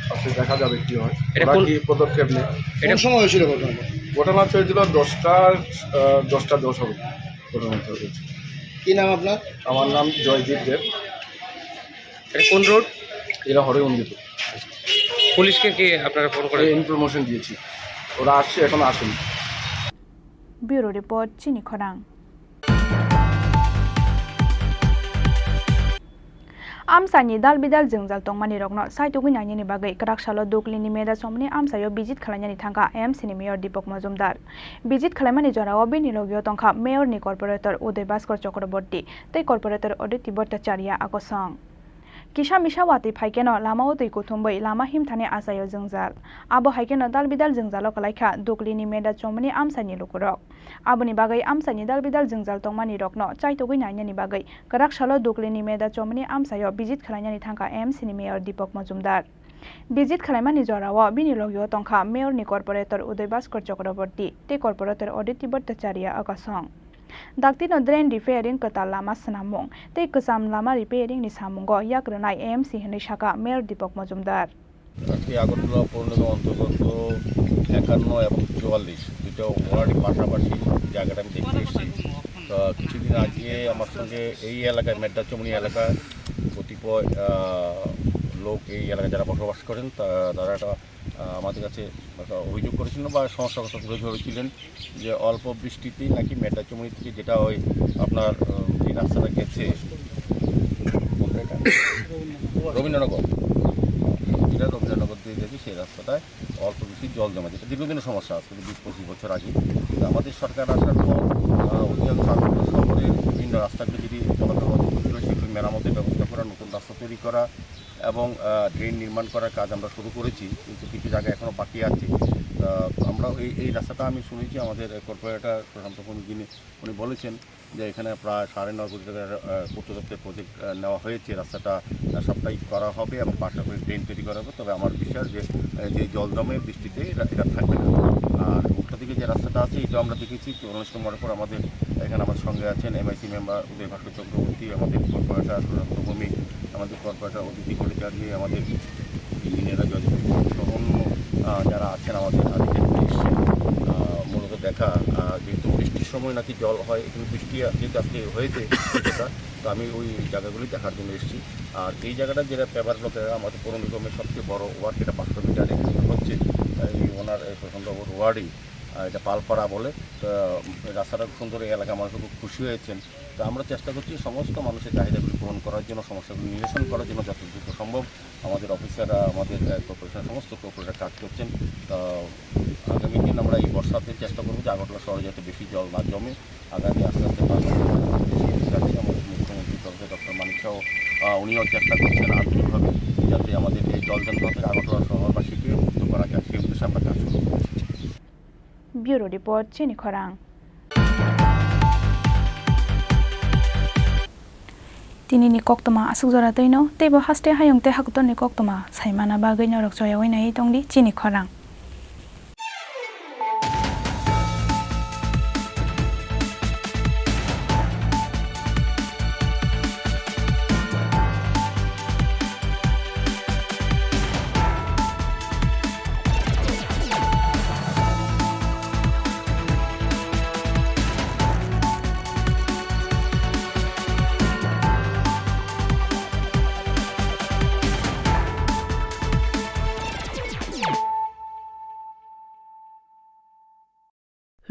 তারপরে দেখা যাবে কি হয়, এটা ওরা কোন কি পদক্ষেপ নেয়। কোন এটা সময় হয়েছিল ঘটনাটা? ঘটনা হয়েছিল দশটা, আহ, দশটা দশ হবে ঘটনাটা হয়েছে। কি নাম আপনার? আমার নাম জয়দীপ দেব। এটা কোন রোড? এরা হরিমন্দির। পুলিশকে কি আপনারা ফোন করে? এই ইনফরমেশন দিয়েছি, ওরা আসছে, এখন আসেনি। Bureau report, Chini Khorang. Amchaini dal bidal jwngjal tongmani rokno saitugwi nainani bagwi kwrak salo Duklini Meda chomni amchaio visit khwlainani thangkha A M C ni mayor Deepak Majumdar. Visit khwlaimani jorao bini logio tongkha mayor ni corporator Uday Bhaskar Chakraborty tei corporator Aditi Bhattacharya Akosong. Kisa misa watwi phaikeno lamao twi kuthumwi lama himthani achaio jwngjal. Abo hai kheno dal bidal jwngjalo kwlaikha Duklini Meda chomni amchaini lukurok. Aboni bagwi amchaini dal bidal jwngjal tongmani rokno chaitugwi nainani bagwi kwrak salo Duklini Meda chomni amchaio visit khwlainani thangkha A M C ni mayor Deepak Majumdar. Visit khwlaimani jorao bini logio tongkha mayor ni corporator Uday Bhaskar Chakraborty tei corporator Aditi Bhattacharya Akasong. Daktino drain repairing, kwtal lama swnamung tei kwcham lama repairing ni samungo yak rwnai A M C hinwi sakha mayor Deepak Majumdar. আজকে আগরতলা পৌর নিগম অন্তর্গত একান্ন এবং চুয়াল্লিশ, দুটো ওয়ার্ডের পাশাপাশি জায়গাটা আমি দেখতে এসেছি। তো কিছুদিন আগে আমার সঙ্গে এই এলাকায়, মেড্ডাচমনি এলাকায় কতিপয়, আহ, লোক এই এলাকায় যারা বসবাস করেন, তা-, তারা একটা, আহ, আমাদের কাছে একটা অভিযোগ করেছিলেন বা সমস্যার কথা তুলে ধরেছিলেন যে অল্প বৃষ্টিতেই নাকি মেড্ডাচমনি থেকে যেটা ওই আপনার, আহ, যে রাস্তাটা গেছে, কোনটা এটা? রবীন্দ্রনগর, যেটা রবীন্দ্রনগর দিয়ে গেছে সেই রাস্তাটায় অল্প বেশি জল জমে, যেটা দীর্ঘদিনের সমস্যা, আজ থেকে বিশ পঁচিশ বছর আগে। কিন্তু আমাদের সরকার আসার পর, আহ, অধিকাংশ আগরতলা শহরের বিভিন্ন রাস্তাগুলি যদি জলকরণ অঞ্চল ছিল, সেগুলি মেরামতের ব্যবস্থা করা, নতুন রাস্তা তৈরি করা এবং, আহ, ড্রেন নির্মাণ করার কাজ আমরা শুরু করেছি, কিন্তু কিছু জায়গা এখনও বাকি আছে। আহ, আমরাও এই, এই রাস্তাটা আমি শুনেছি আমাদের কর্পোরেটর প্রশান্ত ভৌমিক, যিনি, উনি বলেছেন যে এখানে প্রায় সাড়ে নয় কোটি টাকার, আহ, পূর্ত দপ্তরের প্রজেক্ট, আহ, নেওয়া হয়েছে। রাস্তাটা, আহ, সাপ্তাহিক করা হবে এবং পাশাপাশি ড্রেন তৈরি করা হবে। তবে আমার বিশ্বাস যে, আহ, যে জল জমে বৃষ্টিতে এটা, এটা থাকবে না। আর উল্টো দিকে যে রাস্তাটা আছে, এটা আমরা দেখেছি চৌরাশি নম্বরের পর আমাদের এখানে আমার সঙ্গে আছেন এমআইসি মেম্বার উদয় ভাস্কর চক্রবর্তী, আমাদের কর্পোরেটর প্রশান্ত ভৌমিক, আমাদের কর্পোরেটর অদিতি ভট্টাচার্য, আমাদের ইঞ্জিনিয়াররা জয়দেব সহ অন্য, আহ, যারা আছেন আমাদের আধিকারিক এসছেন, আহ, মূলত দেখা, আহ, যেহেতু বৃষ্টির সময় নাকি জল হয়, এখানে বৃষ্টি যেহেতু আজকে হয়েছে, তো আমি ওই জায়গাগুলি দেখার জন্য এসেছি। আর এই জায়গাটা যেটা পেভার ব্লক, আমাদের পৌর নিগমের সবচেয়ে বড় ওয়ার্ক, এটা পাঁচশো মিটার এখানে হচ্ছে, আহ, এই ওনার, এই প্রশান্ত বাবুর ওয়ার্ডেই, আহ, এটা পালপাড়া বলে। তো, উম, রাস্তাটা খুব সুন্দর, এই এলাকার মানুষ খুব খুশি হয়েছেন। তো আমরা চেষ্টা করছি সমস্ত মানুষের চাহিদাগুলি পূরণ করার জন্য, সমস্যাগুলি নিরসন করার জন্য যতটুকু সম্ভব আমাদের অফিসাররা, আমাদের, আহ, কর্পোরেশনের সমস্ত কর্পোরেটর কাজ করছেন। তো আগামী দিন আমরা এই বর্ষাতে চেষ্টা করবো যে আগরতলা শহরে যাতে বেশি জল না জমে। আগামী আস্তে আস্তে পাঁচ বছর বেশি যাচ্ছে। আমাদের মুখ্যমন্ত্রী প্রফেসর ডক্টর মানিক সাহা, আহ, উনিও চেষ্টা করছেন আন্তরিকভাবে যাতে আমাদের এই জল যন্ত্র থেকে আগরতলা শহরবাসীকে মুক্ত করা যায়, সেই উদ্দেশ্যে আমরা কাজ শুরু করেছি। Bureau report, Chini Khorang. Tinini koktwma aswk jora twino, teibo haste hayung tei hakutorni koktwma saimana bagwi norok choyaui naiwi tongdi Chini Khorang.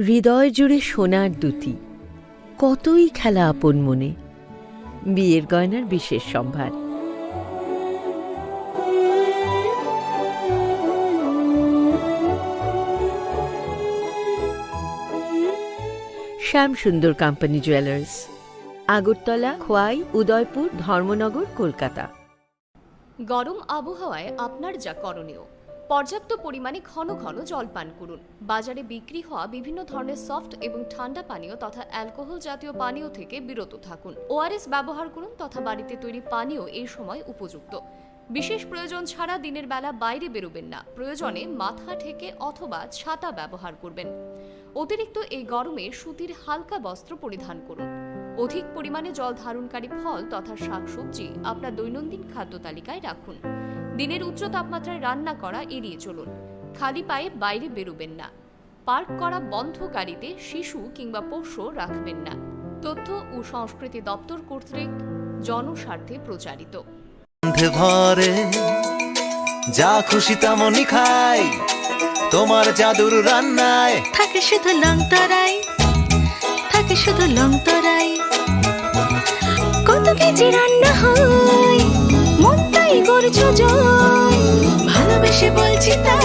হৃদয় জুড়ে সোনার দ্যুতি, কতই খেলা আপন মনে। বিয়ের গয়নার বিশেষ সম্ভার। শ্যাম সুন্দর কোম্পানি জুয়েলার্স, আগরতলা, খোয়াই, উদয়পুর, ধর্মনগর, কলকাতা। গরম আবহাওয়ায় আপনার যা করণীয়, পর্যাপ্ত পরিমাণে ঘন ঘন জল পান করুন। বাজারে বিক্রি হওয়া বিভিন্ন ধরনের সফট এবং ঠান্ডা পানীয় তথা অ্যালকোহল জাতীয় পানীয় থেকে বিরত থাকুন। ওআরএস ব্যবহার করুন তথা বাড়িতে তৈরি পানীয় এই সময় উপযুক্ত। বিশেষ প্রয়োজন ছাড়া দিনের বেলা বাইরে বেরোবেন না। প্রয়োজনে মাথা ঢেকে অথবা ছাতা ব্যবহার করবেন। অতিরিক্ত এই গরমে সুতির হালকা বস্ত্র পরিধান করুন। অধিক পরিমাণে জল ধারণকারী ফল তথা শাকসবজি আপনার দৈনন্দিন খাদ্য তালিকায় রাখুন। দিনের উচ্চ তাপমাত্রায় রান্না করা এড়িয়ে চলুন। খালি পায়ে বাইরে বেরোবেন না। পার্ক করা বন্ধ গাড়িতে শিশু কিংবা পোষ্য রাখবেন না। তথ্য ও সংস্কৃতি দপ্তর কর্তৃক জনস্বার্থে প্রচারিত। রান্ধে ভরে যা খুশি তেমনই খাই, তোমার জাদুর রান্নায় থাকে শুধু লং তরাই, থাকে শুধু লং তরাই। কত কেজি রান্না হয়, মনটাই করছো জয়। ভালোবেসে বলছি তাই।